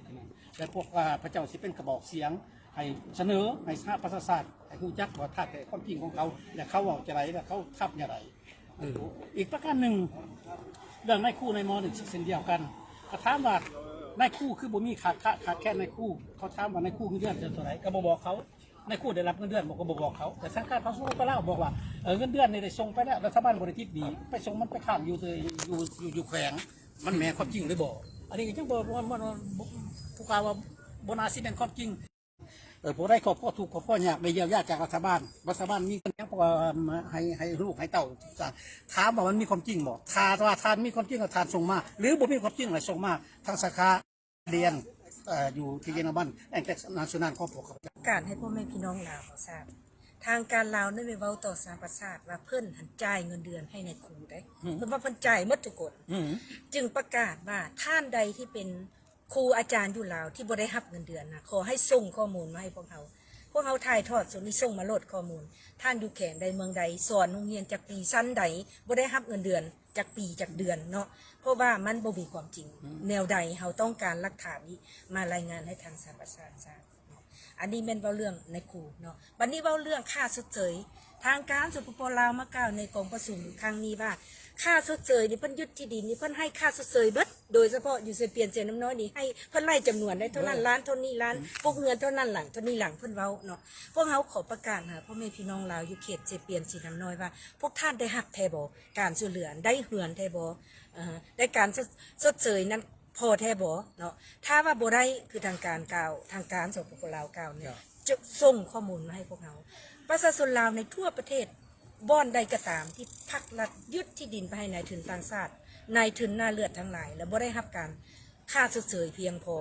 ແລະ ພວກຂ້າພະເຈົ້າຊິເປັນກະບອກສຽງໃຫ້ສະເໜີໃຫ້ສະຫະປະຊາຊາດ ໃຫ້ຮູ້ຈັກວ່າທ່າແທ້ຄວາມຈິງຂອງເຂົາ ແລະ ເຂົາເວົ້າຈັ່ງໃດ ແລະ ເຂົາທຳແນວໃດ. ເອີ ອີກປະການໜຶ່ງ ເລື່ອງນາຍຄູນາຍໝໍນີ້ເຊັ່ນດຽວກັນ ກໍຖາມວ່ານາຍຄູຄືບໍ່ມີຂາດ ຂາດ ຂາດແຄນນາຍຄູ ເຂົາຖາມວ່ານາຍຄູເງິນເດືອນເທົ່າໃດ ກໍບໍ່ບອກເຂົາ ນາຍຄູໄດ້ຮັບເງິນເດືອນບໍ່ ກໍບໍ່ບອກເຂົາ ແຕ່ທາງການເຂົາສົ່ງໄປແລ້ວ ບອກວ່າ ເອີ ເງິນເດືອນນີ້ໄດ້ສົ່ງໄປແລ້ວ ລັດຖະບານບໍ່ໄດ້ຕິດໜີ້ ໄປສົ່ງມັນໄປຄ້າງຢູ່ ຢູ່ ຢູ່ ຢູ່ແຂວງ ມັນແມ່ນຄວາມຈິງຫຼືບໍ່ ອັນນີ້ກໍຍັງບໍ່ ບໍ່ ບໍ່ ບໍ່ ຜູ້ຂ່າວວ່າບໍ່ໜ້າຊິແມ່ນຄວາມຈິງ. ເອີ ຜູ້ໃດຄອບຄົວທຸກຄອບຄົວຍາກ ໄດ້ຢຽວຢາຈາກລັດຖະບານ ລັດຖະບານມີເງິນຫຍັງ ເພາະວ່າໃຫ້ ໃຫ້ລູກໃຫ້ເຕົ້າ ຖາມວ່າມັນມີຄວາມຈິງບໍ່? ຖ້າວ່າທ່ານມີຄວາມຈິງ ທ່ານສົ່ງມາ ຫຼືບໍ່ມີຄວາມຈິງ ໃຫ້ສົ່ງມາທາງສາຂາ ລຽນ ເອີ ຢູ່ທີ່ເຢຍລະມັນ International ຂອງພວກຂ້າພະເຈົ້າ. ການໃຫ້ພໍ່ແມ່ພີ່ນ້ອງລາວເຮົາຊາບ ທາງການລາວໄດ້ໄປເວົ້າຕໍ່ສະຫະປະຊາຊາດວ່າເພິ່ນຫັ້ນຈ່າຍເງິນເດືອນໃຫ້ນາຍຄູເດ້ ອືມ ເພິ່ນວ່າເພິ່ນຈ່າຍໝົດທຸກຄົນ ອືມ ຈຶ່ງປະກາດວ່າທ່ານໃດທີ່ເປັນຄູອາຈານຢູ່ລາວທີ່ບໍ່ໄດ້ຮັບເງິນເດືອນນະ ຂໍໃຫ້ສົ່ງຂໍ້ມູນມາໃຫ້ພວກເຮົາ ພວກເຮົາຖ່າຍທອດສ່ວນນີ້ ສົ່ງມາໂລດຂໍ້ມູນ ທ່ານຢູ່ແຂວງໃດເມືອງໃດ ສອນໂຮງຮຽນຈັກປີ ຊັ້ນໃດ ບໍ່ໄດ້ຮັບເງິນເດືອນຈັກປີຈັກເດືອນເນາະ ເພາະວ່າມັນບໍ່ມີຄວາມຈິງ ອືມ ແນວໃດ ເຮົາຕ້ອງການຫຼັກຖານນີ້ມາລາຍງານໃຫ້ທາງສະຫະປະຊາຊາດເນາະ. ອັນນີ້ແມ່ນເວົ້າເລື່ອງນາຍຄູເນາະ ບັດນີ້ເວົ້າເລື່ອງຄ່າຊົດເຊີຍ ທາງການ ສປປ ລາວ ມາກ່າວໃນກອງປະຊຸມຄັ້ງນີ້ວ່າ ຄ່າຊົດເຊີຍນີ້ເພິ່ນຍຶດທີ່ດິນນີ້ ເພິ່ນໃຫ້ຄ່າຊົດເຊີຍເບິດ ໂດຍສະເພາະຢູ່ເຊປຽນ ເຊນ້ຳນ້ອຍນີ້ ໃຫ້ເພິ່ນໄລ່ຈຳນວນໄດ້ເທົ່ານັ້ນ ເອີ ລ້ານເທົ່ານີ້ລ້ານ ອືມ ປົກເຮືອນເທົ່ານັ້ນຫຼັງ ເທົ່ານີ້ຫຼັງ ເພິ່ນເວົ້າເນາະ. ພວກເຮົາຂໍປະກາດຫາພໍ່ແມ່ພີ່ນ້ອງລາວຢູ່ເຂດເຊປຽນ ເຊນ້ຳນ້ອຍວ່າ ພວກທ່ານໄດ້ຮັບແທ້ບໍ່? ການຊ່ວຍເຫຼືອໄດ້ເຮືອນແທ້ບໍ່? ເອີ ໄດ້ການຊົດ ຊົດເຊີຍນັ້ນພໍແທ້ບໍ່ເນາະ? ຖ້າວ່າບໍ່ໄດ້ ຄືທາງການກ່າວ ທາງການ ສປປ ລາວ ກ່າວນີ້ ຈະສົ່ງຂໍ້ມູນມາໃຫ້ພວກເຮົາ ປະຊາຊົນລາວໃນທົ່ວປະເທດ ບ່ອນໃດກໍຕາມທີ່ພັກລັດຍຶດທີ່ດິນໄປໃຫ້ນາຍທຶນຕ່າງຊາດ ນາຍທຶນໜ້າເລືອດທັງຫຼາຍ ແລະ ບໍ່ໄດ້ຮັບການຄ່າຊົດເຊີຍພຽງພໍ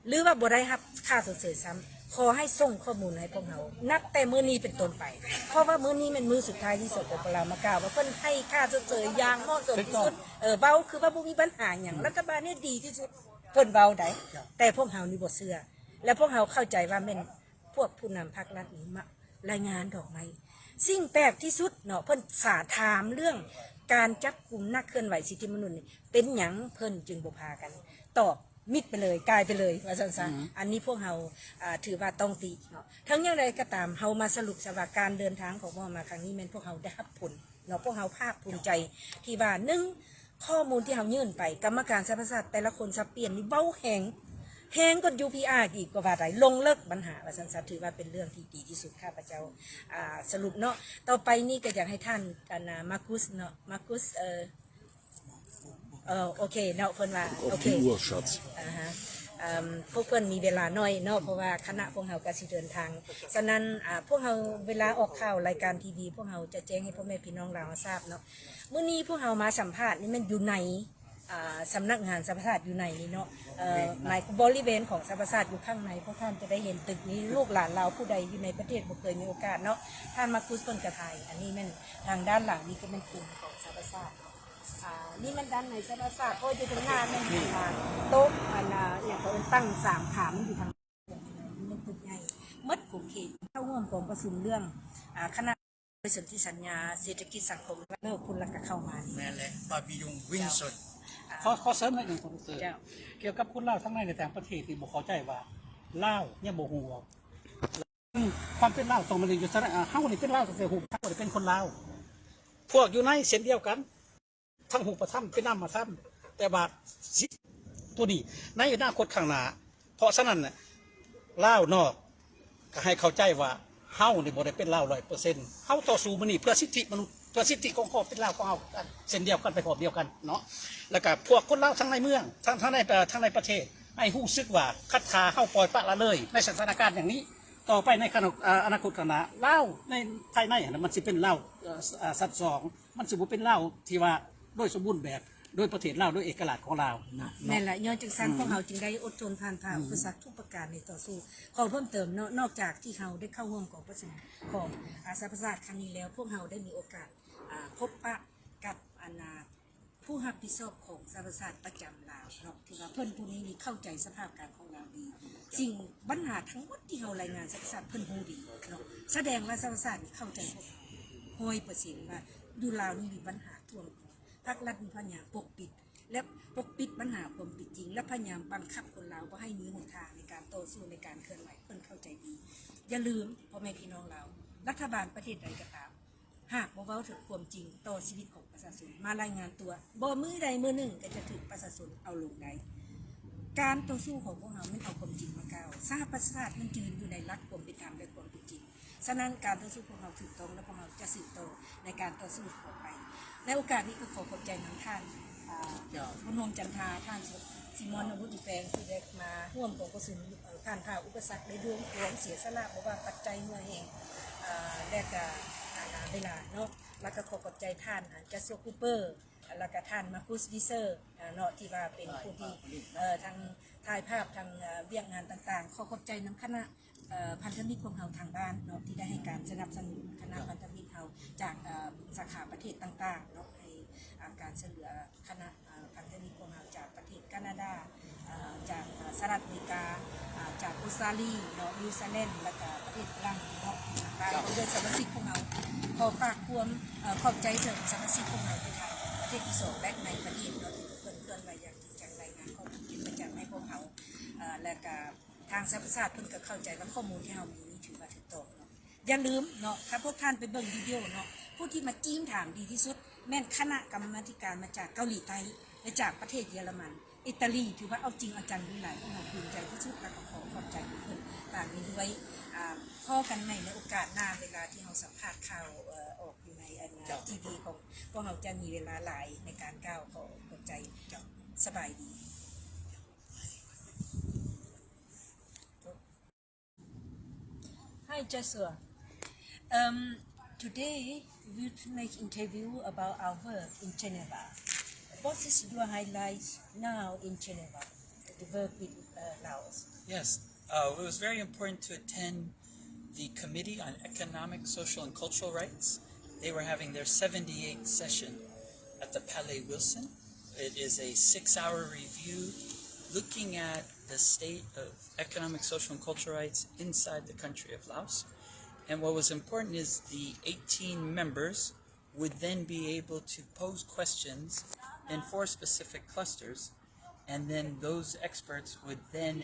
ຫຼືວ່າບໍ່ໄດ້ຮັບຄ່າຊົດເຊີຍຊ້ຳ ຂໍໃຫ້ສົ່ງຂໍ້ມູນໃຫ້ພວກເຮົາ ນັບແຕ່ມື້ນີ້ເປັນຕົ້ນໄປ ເພາະວ່າມື້ນີ້ແມ່ນມື້ສຸດທ້າຍທີ່ ສປປ ລາວ ມາກ່າວວ່າເພິ່ນໃຫ້ຄ່າຊົດເຊີຍຢ່າງເໝາະສົມທີ່ສຸດ ເອີ ເວົ້າຄືວ່າບໍ່ມີບັນຫາຫຍັງ ອືມ ລັດຖະບານນີ້ດີທີ່ສຸດ ເພິ່ນເວົ້າໄດ໋ ແຕ່ພວກເຮົານີ້ບໍ່ເຊື່ອ ແລະ ພວກເຮົາເຂົ້າໃຈວ່າແມ່ນ ພວກຜູ້ນຳພັກລັດນີ້ມາລາຍງານດອກໄມ້ ສິ່ງແປກທີ່ສຸດເນາະ ເພິ່ນສາ ຖາມເລື່ອງການຈັບກຸມນັກເຄື່ອນໄຫວສິດທິມະນຸດນີ້ ເປັນຫຍັງເພິ່ນຈຶ່ງບໍ່ພາກັນຕອບມິດໄປເລີຍ ກາຍໄປເລີຍ ວ່າຊັ້ນຊະ. ອືມ ອັນນີ້ພວກເຮົາ ອ່າ ຖືວ່າຕ້ອງຕິເນາະ. ເຖິງຢ່າງໃດກໍຕາມ ເຮົາມາສະຫຼຸບຊະວ່າ ການເດີນທາງຂອງພວກເຮົາມາຄັ້ງນີ້ ແມ່ນພວກເຮົາໄດ້ຮັບຜົນ ເນາະ ພວກເຮົາພາກພູມໃຈທີ່ວ່າ ໜຶ່ງ ຂໍ້ມູນທີ່ເຮົາຍື່ນໄປ ກຳມະການສະຫະປະຊາຊາດແຕ່ລະຄົນສັບປ່ຽນນີ້ເວົ້າແຮງ ແຮງກວ່າ UPR ອີກກໍວ່າໄດ້ ລົງເລິກບັນຫາ ວ່າຊັ້ນຊະ ຖືວ່າເປັນເລື່ອງທີ່ດີທີ່ສຸດ. ຂ້າພະເຈົ້າ ອ່າ ສະຫຼຸບເນາະ ຕໍ່ໄປນີ້ກໍຢາກໃຫ້ທ່ານ ອັນນ່າ ມາກຸສເນາະ ມາກຸສ ເອີ ເອີ ໂອເຄເນາະ ເພິ່ນວ່າ ໂອເຄ ອາຮະ ເອີ ພວກເພິ່ນມີເວລາໜ້ອຍເນາະ ເພາະວ່າຄະນະພວກເຮົາກໍຊິເດີນທາງ ສະນັ້ນ ອາ ພວກເຮົາເວລາອອກຂ່າວລາຍການທີວີ ພວກເຮົາຈະແຈ້ງໃຫ້ພໍ່ແມ່ພີ່ນ້ອງລາວເຮົາຊາບເນາະ. ມື້ນີ້ພວກເຮົາມາສຳພາດນີ້ແມ່ນຢູ່ໃນ ອ່າ ສຳນັກງານສະຫະປະຊາຊາດຢູ່ໃນນີ້ເນາະ ເອີ ໃນບໍລິເວນຂອງສະຫະປະຊາຊາດຢູ່ຂ້າງໃນ ພວກທ່ານຈະໄດ້ເຫັນຕຶກນີ້ ລູກຫຼານລາວຜູ້ໃດຢູ່ໃນປະເທດບໍ່ເຄີຍມີໂອກາດເນາະ ທ່ານມາກຸສເພິ່ນກະຖ່າຍ ອັນນີ້ແມ່ນທາງດ້ານຫຼັງນີ້ກໍແມ່ນກຸ່ມຂອງສະຫະປະຊາຊາດ ອ່າ ນີ້ແມ່ນດ້ານໃນສະຫະປະຊາຊາດ ເພາະຢູ່ທາງໜ້າແມ່ນ ອືມ ອ່າ ໂຕະ ອັນ ອ່າ ອີ່ຫຍັງເຂົາເອີ້ນ ຕັ້ງສາມຂາ ມັນຢູ່ທາງ ມັນຕຶກໃຫຍ່ໝົດຂົງເຂດ ເຂົ້າຮ່ວມກອງປະຊຸມເລື່ອງ ອ່າ ຄະນະ ໂດຍສົນທິສັນຍາເສດຖະກິດສັງຄົມ ເລີກພຸ້ນລະກະເຂົ້າມານີ້ ແມ່ນແຫຼະ ປາວິຍົງວິນສັນ ເຈົ້າ ຂໍ ຂໍເສີມໜ້ອຍໜຶ່ງ ເຈົ້າ ກ່ຽວກັບຄົນລາວທັງໃນ ແລະ ຕ່າງປະເທດທີ່ບໍ່ເຂົ້າໃຈວ່າ ລາວຍັງບໍ່ຮູ້ວ່າ ຄວາມເປັນລາວຕ້ອງມາເລື່ອງຢູ່ສະ ເຮົານີ້ເປັນລາວຕັ້ງແຕ່ຮູບ ເຮົາໄດ້ເປັນຄົນລາວ ພວກຢູ່ໃນເຊັ່ນດຽວກັນ ທັງຮູບປະທຳເປັນນາມມະທຳ ແຕ່ວ່າສິດຕົວນີ້ໃນອະນາຄົດຂ້າງໜ້າ ເພາະສະນັ້ນລາວນອກກໍໃຫ້ເຂົ້າໃຈວ່າເຮົານີ້ບໍ່ໄດ້ເປັນລາວຮ້ອຍເປີເຊັນ ເຮົາຕໍ່ສູ້ມື້ນີ້ເພື່ອສິດທິມະນຸດ ເພື່ອສິດທິຂອງຄວາມເປັນລາວຂອງເຮົາເຊັ່ນດຽວກັນ ໄປພ້ອມດຽວກັນເນາະ ແລ້ວກໍພວກຄົນລາວທັງໃນເມືອງ ທັງ ທັງໃນ ເອີ ທັງໃນປະເທດ ໃຫ້ຮູ້ສຶກວ່າຄັນຖ້າເຮົາປ່ອຍປະລະເລີຍໃນສະຖານະການຢ່າງນີ້ ຕໍ່ໄປໃນ ເອີ ອະນາຄົດຂ້າງໜ້າ ລາວໃນພາຍໃນຫັ້ນນະ ມັນຊິເປັນລາວ ເອີ ຊັ້ນສອງ ມັນຊິບໍ່ເປັນລາວທີ່ວ່າໂດຍສົມບູນແບບ ໂດຍປະເທດລາວ ໂດຍເອກະລາດຂອງລາວນະ. ແມ່ນລະ ຍ້ອນຈັ່ງຊັ້ນ ອືມ ພວກເຮົາຈຶ່ງໄດ້ອົດທົນຜ່ານຜ່າ ອືມ ອຸປະສັກທຸກປະການໃນຕໍ່ສູ້. ຂໍເພີ່ມເຕີມເນາະ ນອກຈາກທີ່ເຮົາໄດ້ເຂົ້າຮ່ວມກອງປະຊຸມຂອງ ອາ ສະຫະປະຊາຊາດຄັ້ງນີ້ແລ້ວ ພວກເຮົາໄດ້ມີໂອກາດ ອາ ພົບປະກັບ ອັນ ອາ ຜູ້ຮັບຜິດຊອບຂອງສະຫະປະຊາຊາດປະຈຳລາວເນາະ ທີ່ວ່າເພິ່ນຜູ້ນີ້ນີ້ເຂົ້າໃຈສະພາບການຂອງລາວດີ. ສິ່ງບັນຫາທັງໝົດທີ່ເຮົາລາຍງານສະຫະປະຊາຊາດ ເພິ່ນຮູ້ດີເນາະ ສະແດງວ່າສະຫະປະຊາຊາດນີ້ເຂົ້າໃຈພວກເຮົາຮ້ອຍເປີເຊັນວ່າ ຢູ່ລາວນີ້ມີບັນຫາຖ້ວມຫົວ ພັກລັດມີພະຍາຍາມປົກປິດ ແລະ ປົກປິດບັນຫາຄວາມເປັນຈິງ ແລະ ພະຍາຍາມບັງຄັບຄົນລາວບໍ່ໃຫ້ມີຫົນທາງໃນການຕໍ່ສູ້ ໃນການເຄື່ອນໄຫວ ເພິ່ນເຂົ້າໃຈດີ. ຢ່າລືມ ພໍ່ແມ່ພີ່ນ້ອງລາວ ລັດຖະບານປະເທດໃດກໍຕາມ ຫາກບໍ່ເວົ້າເຖິງຄວາມຈິງຕໍ່ຊີວິດຂອງປະຊາຊົນ ມາລາຍງານຕົວ ບໍ່ມື້ໃດມື້ໜຶ່ງກໍຈະຖືກປະຊາຊົນເອົາລົງໄດ້. ການຕໍ່ສູ້ຂອງພວກເຮົາແມ່ນເອົາຄວາມຈິງມາກ່າວ. ສະຫະປະຊາຊາດມັນຢືນຢູ່ໃນຫຼັກຄວາມເປັນທຳ ແລະ ຄວາມເປັນຈິງ. ສະນັ້ນ ການຕໍ່ສູ້ຂອງເຮົາຖືກຕ້ອງ ແລະ ພວກເຮົາຈະສືບຕໍ່ໃນການຕໍ່ສູ້ຕໍ່ໄປ. ໃນໂອກາດນີ້ກໍຂໍຂອບໃຈນຳທ່ານ ເຈົ້າ ບຸນໂຮມ ຈັນທາ, ທ່ານ ຊິມອນ ນະວຸດແປງ ທີ່ໄດ້ມາຮ່ວມກອງປະຊຸມ ເອີ ຜ່ານຜ່າອຸປະສັກ ໄດ້ລວມຄວາມເສຍສະຫຼະ ບໍ່ວ່າປັດໄຈ ເຫື່ອແຮງ ເອີ ແລະກະ ອາ ເວລາເນາະ. ແລ້ວກະຂໍຂອບໃຈທ່ານ ອາ ຈາຊວ ຄູເປີ ແລ້ວກະທ່ານ ມາກູສ ວິເຊີ ເນາະ ທີ່ວ່າເປັນຜູ້ທີ່ ເອີ ທັງຖ່າຍພາບ ທັງ ເອີ ວຽກງານຕ່າງໆ. ຂໍຂອບໃຈນຳຄະນະ ເອີ ພັນທະມິດຂອງເຮົາທາງບ້ານເນາະ ທີ່ໄດ້ໃຫ້ການສະໜັບສະໜູນຄະນະ ເຈົ້າ ພັນທະມິດເຮົາຈາກ ເອີ ສາຂາປະເທດຕ່າງໆເນາະ ໃຫ້ ອາ ການຊ່ວຍເຫຼືອຄະນະ ອາ ພັນທະມິດຂອງເຮົາຈາກປະເທດການາດາ ອາ ຈາກ ອາ ສະຫະລັດອາເມລິກາ ອາ ຈາກອົດສະຕາລີເນາະ ນິວຊີແລນ ແລ້ວກະປະເທດຝຣັ່ງເນາະ ຕ່າງໆ ເຈົ້າ ເພື່ອນສະມາຊິກຂອງເຮົາ. ຂໍຝາກຄວາມ ເອີ ຂອບໃຈເຖິງສະມາຊິກຂອງເຮົາທີ່ທາງປະເທດທີສອງ ແລະ ໃນປະເທດເນາະ ທີ່ເພິ່ນເຄື່ອນໄຫວຢ່າງຈິງຈັງ ລາຍງານຂໍ້ເທັດຈິງປະຈຳໃຫ້ພວກເຮົາ ເອີ ແລະກະ ທາງສະຫະປະຊາຊາດເພິ່ນກໍເຂົ້າໃຈວ່າຂໍ້ມູນທີ່ເຮົາມີນີ້ຖືວ່າຖືກຕ້ອງເນາະ. ຢ່າລືມເນາະ ຖ້າພວກທ່ານໄປເບິ່ງວິດີໂອເນາະ ຜູ້ທີ່ມາຈີ້ມຖາມດີທີ່ສຸດແມ່ນຄະນະກຳມາທິການມາຈາກເກົາຫຼີໃຕ້ ແລະ ຈາກປະເທດເຢຍລະມັນ, ອີຕາລີ ຖືວ່າເອົາຈິງເອົາຈັງຫຼາຍ. ພວກເຮົາພູມໃຈທີ່ສຸດ ແລະ ກໍຂໍຂອບໃຈເພິ່ນປານນີ້ດ້ວຍ. ອາ ພໍ້ກັນໃໝ່ໃນໂອກາດໜ້າ ເວລາທີ່ເຮົາສຳພາດຂ່າວ ເອີ ອອກຢູ່ໃນ ອັນ ເຈົ້າ ທີວີຂອງພວກເຮົາຈະມີເວລາຫຼາຍໃນການກ່າວ. ຂໍຂອບໃຈ. ເຈົ້າ ສະບາຍດີ. Hi, Joshua. Um, today we will make interview about our work in Geneva. What is your highlight now in Geneva, the work with, uh, Laos? Yes, uh, it was very important to attend the Committee on Economic, Social, and Cultural Rights. They were having their seventy-eighth session at the Palais Wilson. It is a six-hour review looking at the state of economic, social, and cultural rights inside the country of Laos. And what was important is the eighteen members would then be able to pose questions in four specific clusters, and then those experts would then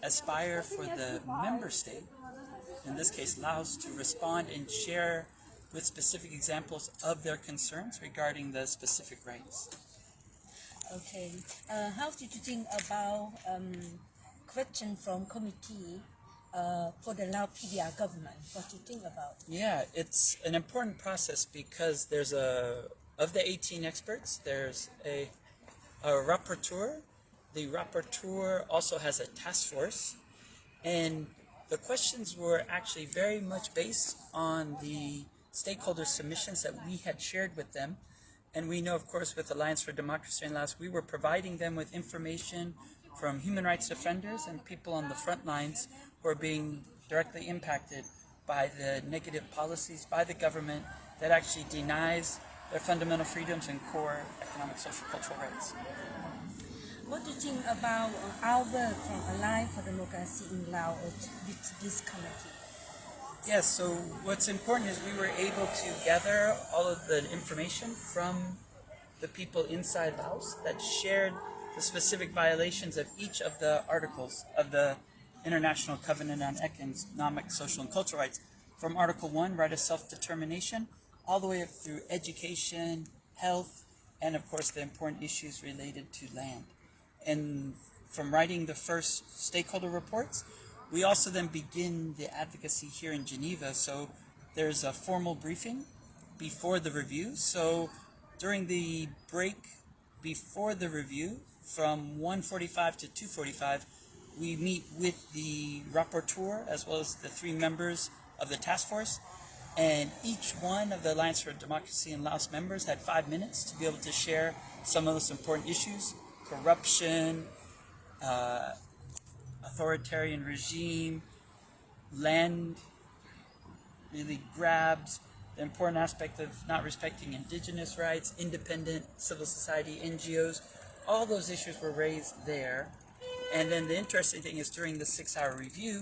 aspire for the member state, in this case Laos, to respond and share with specific examples of their concerns regarding the specific rights. Okay. Uh, how did you think about, um, question from committee, uh, for the Lao P D R government? What do you think about? Yeah, it's an important process because there's a, of the eighteen experts, there's a, a rapporteur. The rapporteur also has a task force, and the questions were actually very much based on the stakeholder submissions that we had shared with them. And we know, of course, with Alliance for Democracy in Laos, we were providing them with information from human rights defenders and people on the front lines who are being directly impacted by the negative policies by the government that actually denies their fundamental freedoms and core economic, social, cultural rights. What do you think about our work from Alliance for Democracy in Laos with this committee? Yes, so what's important is we were able to gather all of the information from the people inside Laos that shared the specific violations of each of the articles of the International Covenant on Economic, Social, and Cultural Rights, from Article one, right of self-determination, all the way up through education, health, and of course the important issues related to land. And from writing the first stakeholder reports, we also then begin the advocacy here in Geneva. So there's a formal briefing before the review. So during the break before the review, from one forty-five to two forty-five, we meet with the rapporteur as well as the three members of the task force, and each one of the Alliance for Democracy in Laos members had five minutes to be able to share some of those important issues: corruption, uh, authoritarian regime, land really grabs, the important aspect of not respecting indigenous rights, independent civil society, N G Os. All those issues were raised there. And then the interesting thing is, during the six-hour review,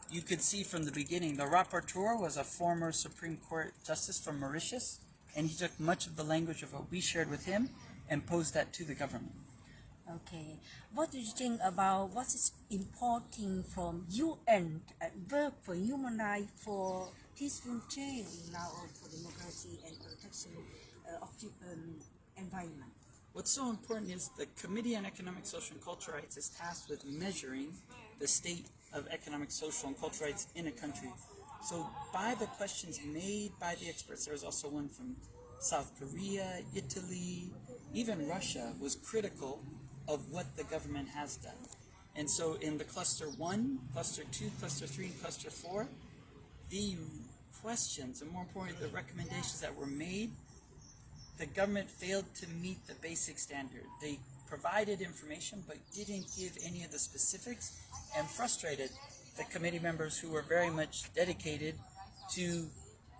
you could see from the beginning, the rapporteur was a former Supreme Court justice from Mauritius, and he took much of the language of what we shared with him and posed that to the government. Okay. What do you think about what is important from U N, uh, work for human rights, for peaceful change in Laos, for democracy and protection, uh, of the, um, environment? What's so important is the Committee on Economic, Social, and Cultural Rights is tasked with measuring the state of economic, social, and cultural rights in a country. So by the questions made by the experts, there was also one from South Korea, Italy, even Russia was critical of what the government has done. And so in the cluster one, cluster two, cluster three, and cluster four, the questions, and more importantly, the recommendations that were made, the government failed to meet the basic standard. They provided information but didn't give any of the specifics and frustrated the committee members who were very much dedicated to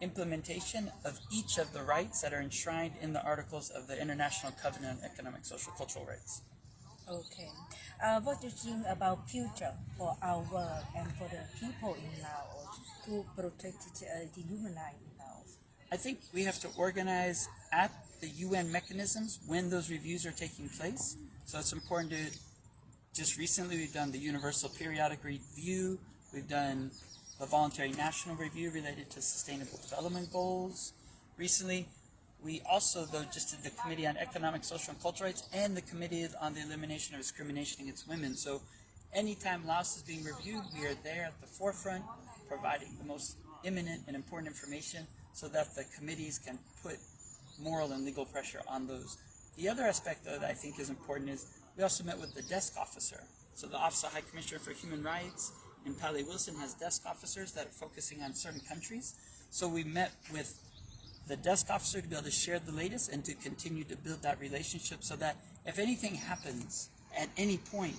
implementation of each of the rights that are enshrined in the Articles of the International Covenant on Economic, Social, Cultural Rights. Okay. Uh, what do you think about future for our work and for the people in Laos to protect, uh, the human rights in Laos? I think we have to organize at the U N mechanisms when those reviews are taking place. So it's important to, just recently we've done the Universal Periodic Review, we've done the Voluntary National Review related to Sustainable Development Goals. Recently, we also, though, just did the Committee on Economic, Social, and Cultural Rights and the Committee on the Elimination of Discrimination Against Women. So anytime Laos is being reviewed, we are there at the forefront, providing the most imminent and important information so that the committees can put moral and legal pressure on those. The other aspect that I think is important is we also met with the desk officer. So the Office of High Commissioner for Human Rights in Palais Wilson has desk officers that are focusing on certain countries. So we met with the desk officer to be able to share the latest and to continue to build that relationship so that if anything happens at any point,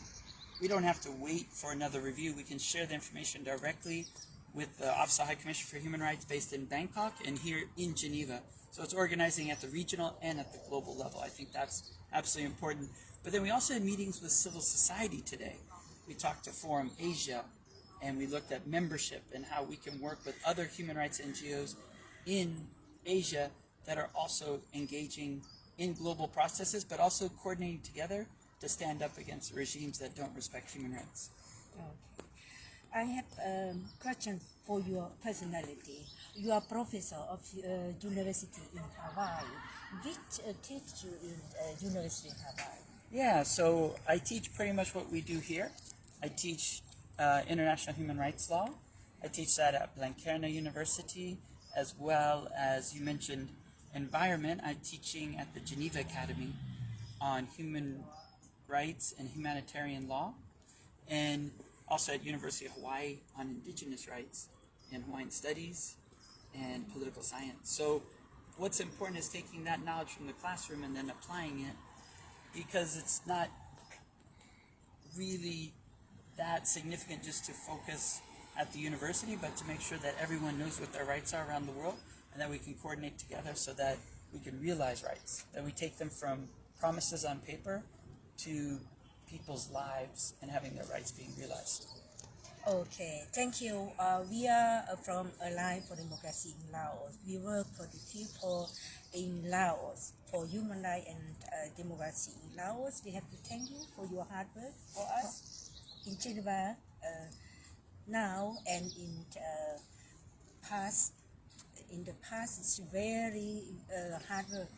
we don't have to wait for another review. We can share the information directly with the Office of High Commissioner for Human Rights based in Bangkok and here in Geneva. So it's organizing at the regional and at the global level. I think that's absolutely important. But then we also had meetings with civil society today. We talked to Forum Asia, and we looked at membership and how we can work with other human rights N G Os in Asia that are also engaging in global processes, but also coordinating together to stand up against regimes that don't respect human rights. Okay. I have a question for your personality. You are professor of, uh, university in Hawaii. Which, uh, teach you in, uh, university in Hawaii? Yeah, so I teach pretty much what we do here. I teach, uh, international human rights law. I teach that at Blanquerna University, as well as you mentioned environment. I'm teaching at the Geneva Academy on human rights and humanitarian law, and also at University of Hawaii on indigenous rights and Hawaiian studies and political science. So what's important is taking that knowledge from the classroom and then applying it, because it's not really that significant just to focus at the university, but to make sure that everyone knows what their rights are around the world and that we can coordinate together so that we can realize rights, that we take them from promises on paper to people's lives and having their rights being realized. Okay, thank you. Uh, we are, uh, from Alliance for Democracy in Laos. We work for the people in Laos, for human rights and, uh, democracy in Laos. We have to thank you for your hard work for us in Geneva, uh, now and in, uh, past. In the past, it's very, uh, hard work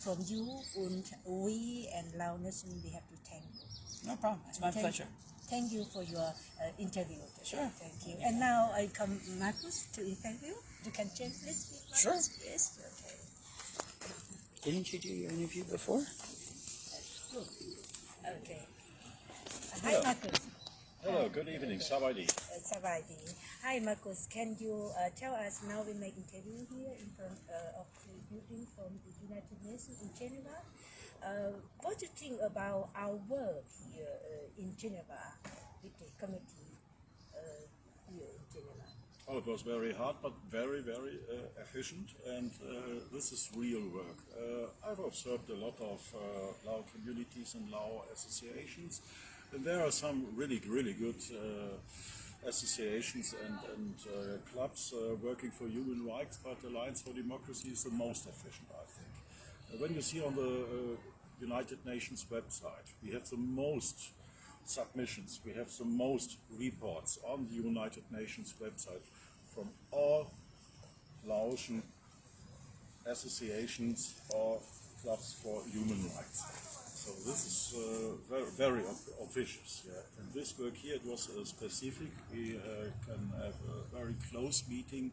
from you, and we and Lao Nation, we have to thank you. No problem. It's my pleasure. Thank you for your, uh, interview today. Sure. Thank you. And now I come Marcus to interview. You can change, please. Sure. Yes. Okay. Didn't you do your interview before? Okay. Hi, Marcus. Hello, good evening. Sawadee. Uh, Sawadee. Hi, Marcus. Can you, uh, tell us, now we make interview here in front, uh, of the building from the United Nations in Geneva. Uh, what do you think about our work here, uh, in Geneva with the committee, uh, here in Geneva? Oh, it was very hard, but very, very, uh, efficient. And, uh, this is real work. Uh, I've observed a lot of, uh, Lao communities and Lao associations. And there are some really, really good, uh, associations and, and, uh, clubs, uh, working for human rights, but Alliance for Democracy is the most efficient, I think. Uh, when you see on the, uh, United Nations website. We have the most submissions, we have the most reports on the United Nations website from all Laotian associations or clubs for human rights. So this is uh, very, very officious. Yeah. And this work here, it was uh, specific. We uh, can have a very close meeting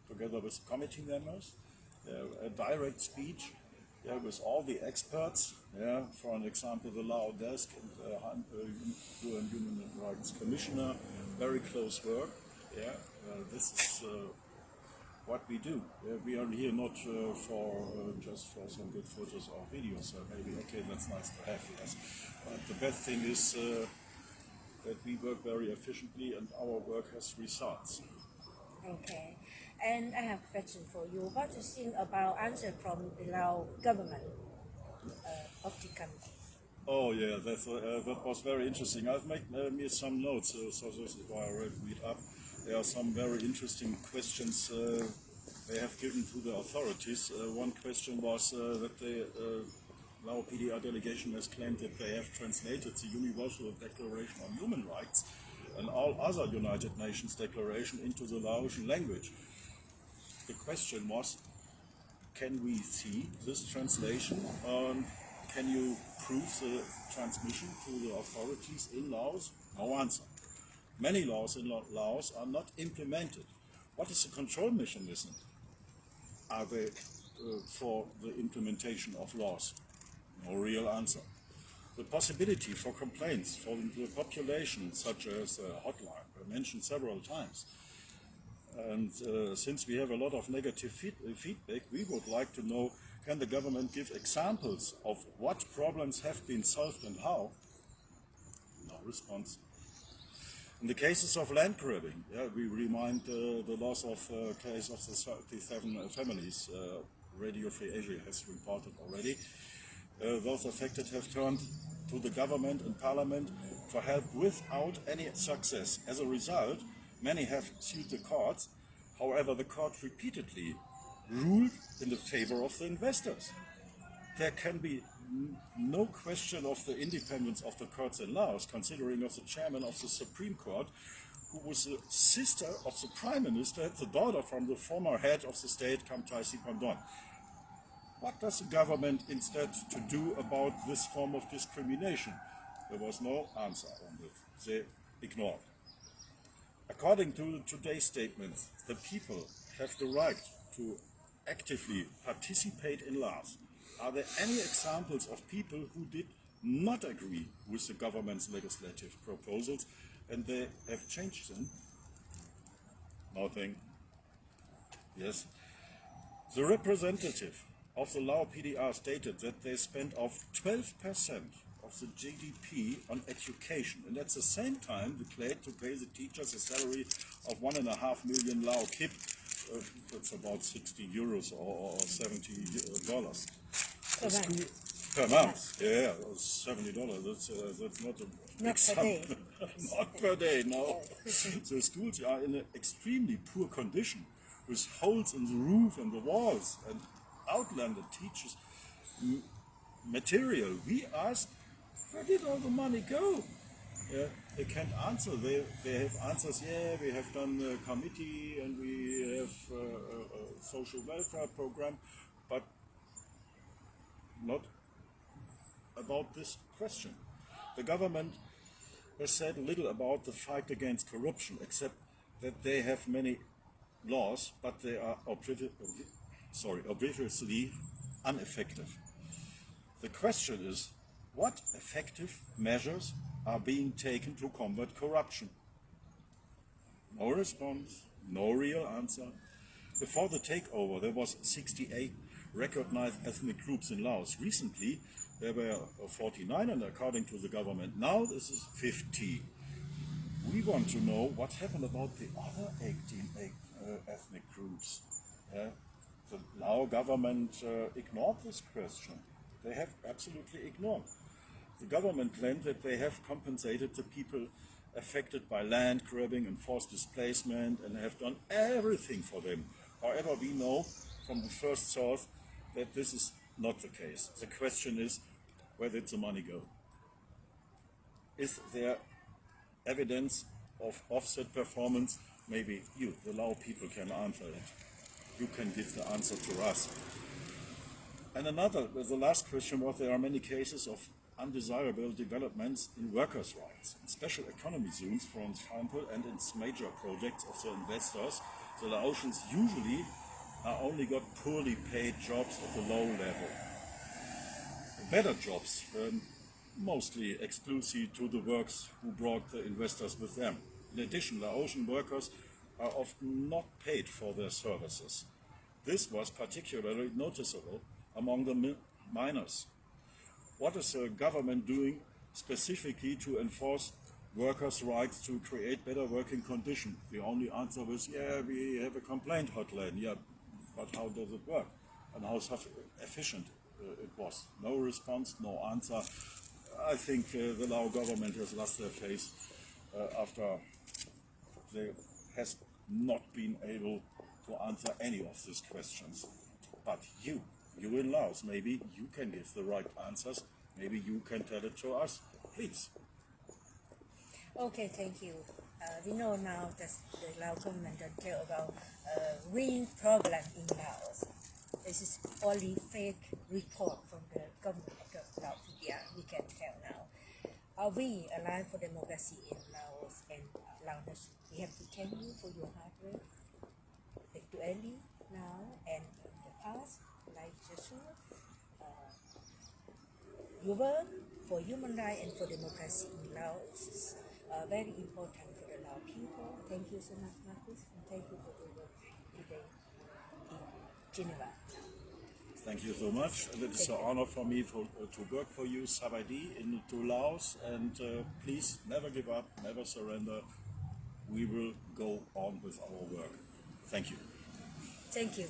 together with committee members, uh, a direct speech, yeah, with all the experts. Yeah, for an example, the Lao desk and uh, U N Human Rights Commissioner, very close work. Yeah, uh, this is uh, what we do. Uh, we are here not uh, for uh, just for some good photos or videos. Uh, maybe, okay, that's nice to have, yes. But the best thing is uh, that we work very efficiently and our work has results. Okay. And I have a question for you. What do you think about answer from the Lao government uh, of the country? Oh yeah, that's, uh, that was very interesting. I've made uh, me some notes, uh, so this is why I read, read up. There are some very interesting questions uh, they have given to the authorities. Uh, one question was uh, that the uh, Lao P D R delegation has claimed that they have translated the Universal Declaration on Human Rights and all other United Nations declaration into the Laotian language. The question was, can we see this translation? Um, can you prove the transmission to the authorities in Laos? No answer. Many laws in Laos are not implemented. What is the control mechanism? Are they uh, for the implementation of laws? No real answer. The possibility for complaints from the population, such as a hotline, were mentioned several times. And uh, since we have a lot of negative feed- uh, feedback, we would like to know, can the government give examples of what problems have been solved and how? No response. In the cases of land grabbing, yeah, we remind uh, the loss of uh, case of the thirty-seven families uh, Radio Free Asia has reported already. Uh, those affected have turned to the government and parliament for help without any success. As a result, many have sued the courts. However, the court repeatedly ruled in the favor of the investors. There can be n- no question of the independence of the courts in Laos, considering of the chairman of the Supreme Court, who was the sister of the prime minister, the daughter from the former head of the state, Khamtai Siphandone. What does the government instead to do about this form of discrimination? There was no answer on it. They ignored. According to today's statements, the people have the right to actively participate in Laos. Are there any examples of people who did not agree with the government's legislative proposals and they have changed them? Nothing. Yes. The representative of the Lao P D R stated that they spent off twelve percent of the G D P on education, and at the same time declared to pay the teachers a salary of one and a half million Lao kip. Uh, that's about sixty euros or, or seventy dollars. Per month. Per month, yeah, seventy dollars. That's uh, that's not a big sum. Not per day. Not per day, no. The schools are in an extremely poor condition, with holes in the roof and the walls and outlanded teachers' m- material. We ask, where did all the money go? Yeah, they can't answer. They, they have answers, yeah, we have done a committee and we have uh, a, a social welfare program, but not about this question. The government has said little about the fight against corruption, except that they have many laws, but they are obvi- sorry, obviously ineffective. The question is, what effective measures are being taken to combat corruption? No response, no real answer. Before the takeover, there was sixty-eight recognized ethnic groups in Laos. Recently, there were forty-nine, and according to the government, now this is fifty. We want to know what happened about the other eighteen uh, ethnic groups. Yeah? The Lao government uh, ignored this question. They have absolutely ignored. The government claimed that they have compensated the people affected by land grabbing and forced displacement and have done everything for them. However, we know from the first source that this is not the case. The question is, Where did the money go? Is there evidence of offset performance? Maybe you, the Lao people, can answer it. You can give the answer to us. And another, the last question was, there are many cases of undesirable developments in workers' rights. In special economy zones, for example, and in major projects of the investors, the Laotians usually are only got poorly paid jobs at the low level. Better jobs were mostly exclusive to the workers who brought the investors with them. In addition, Laotian workers are often not paid for their services. This was particularly noticeable among the mi-, miners. What is the government doing specifically to enforce workers' rights to create better working conditions? The only answer was, "Yeah, we have a complaint hotline." Yeah, but how does it work? And how suf-, efficient, uh, it was? No response, no answer. I think, uh, the Lao government has lost their faith, uh, after they has not been able to answer any of these questions. But you, you in Laos, maybe you can give the right answers. Maybe you can tell it to us, please. Okay, thank you. Uh, we know now that the Lao government don't care about, uh, real problem in Laos. This is only fake report from the government of Laos India. We can tell now. Are we aligned for democracy in Laos and Lao nation? We have to thank you for your hard work. Thank you, Andy, now and in the past, like Joshua. Uh, your work for human rights and for democracy in Laos is, uh, very important for the Lao people. Thank you so much, Marcus, and thank you for your work today in Geneva. Thank you so much. And it is an honor for me for, uh, to work for you, Savadi, in, to Laos. And, uh, please never give up, never surrender. We will go on with our work. Thank you. Thank you.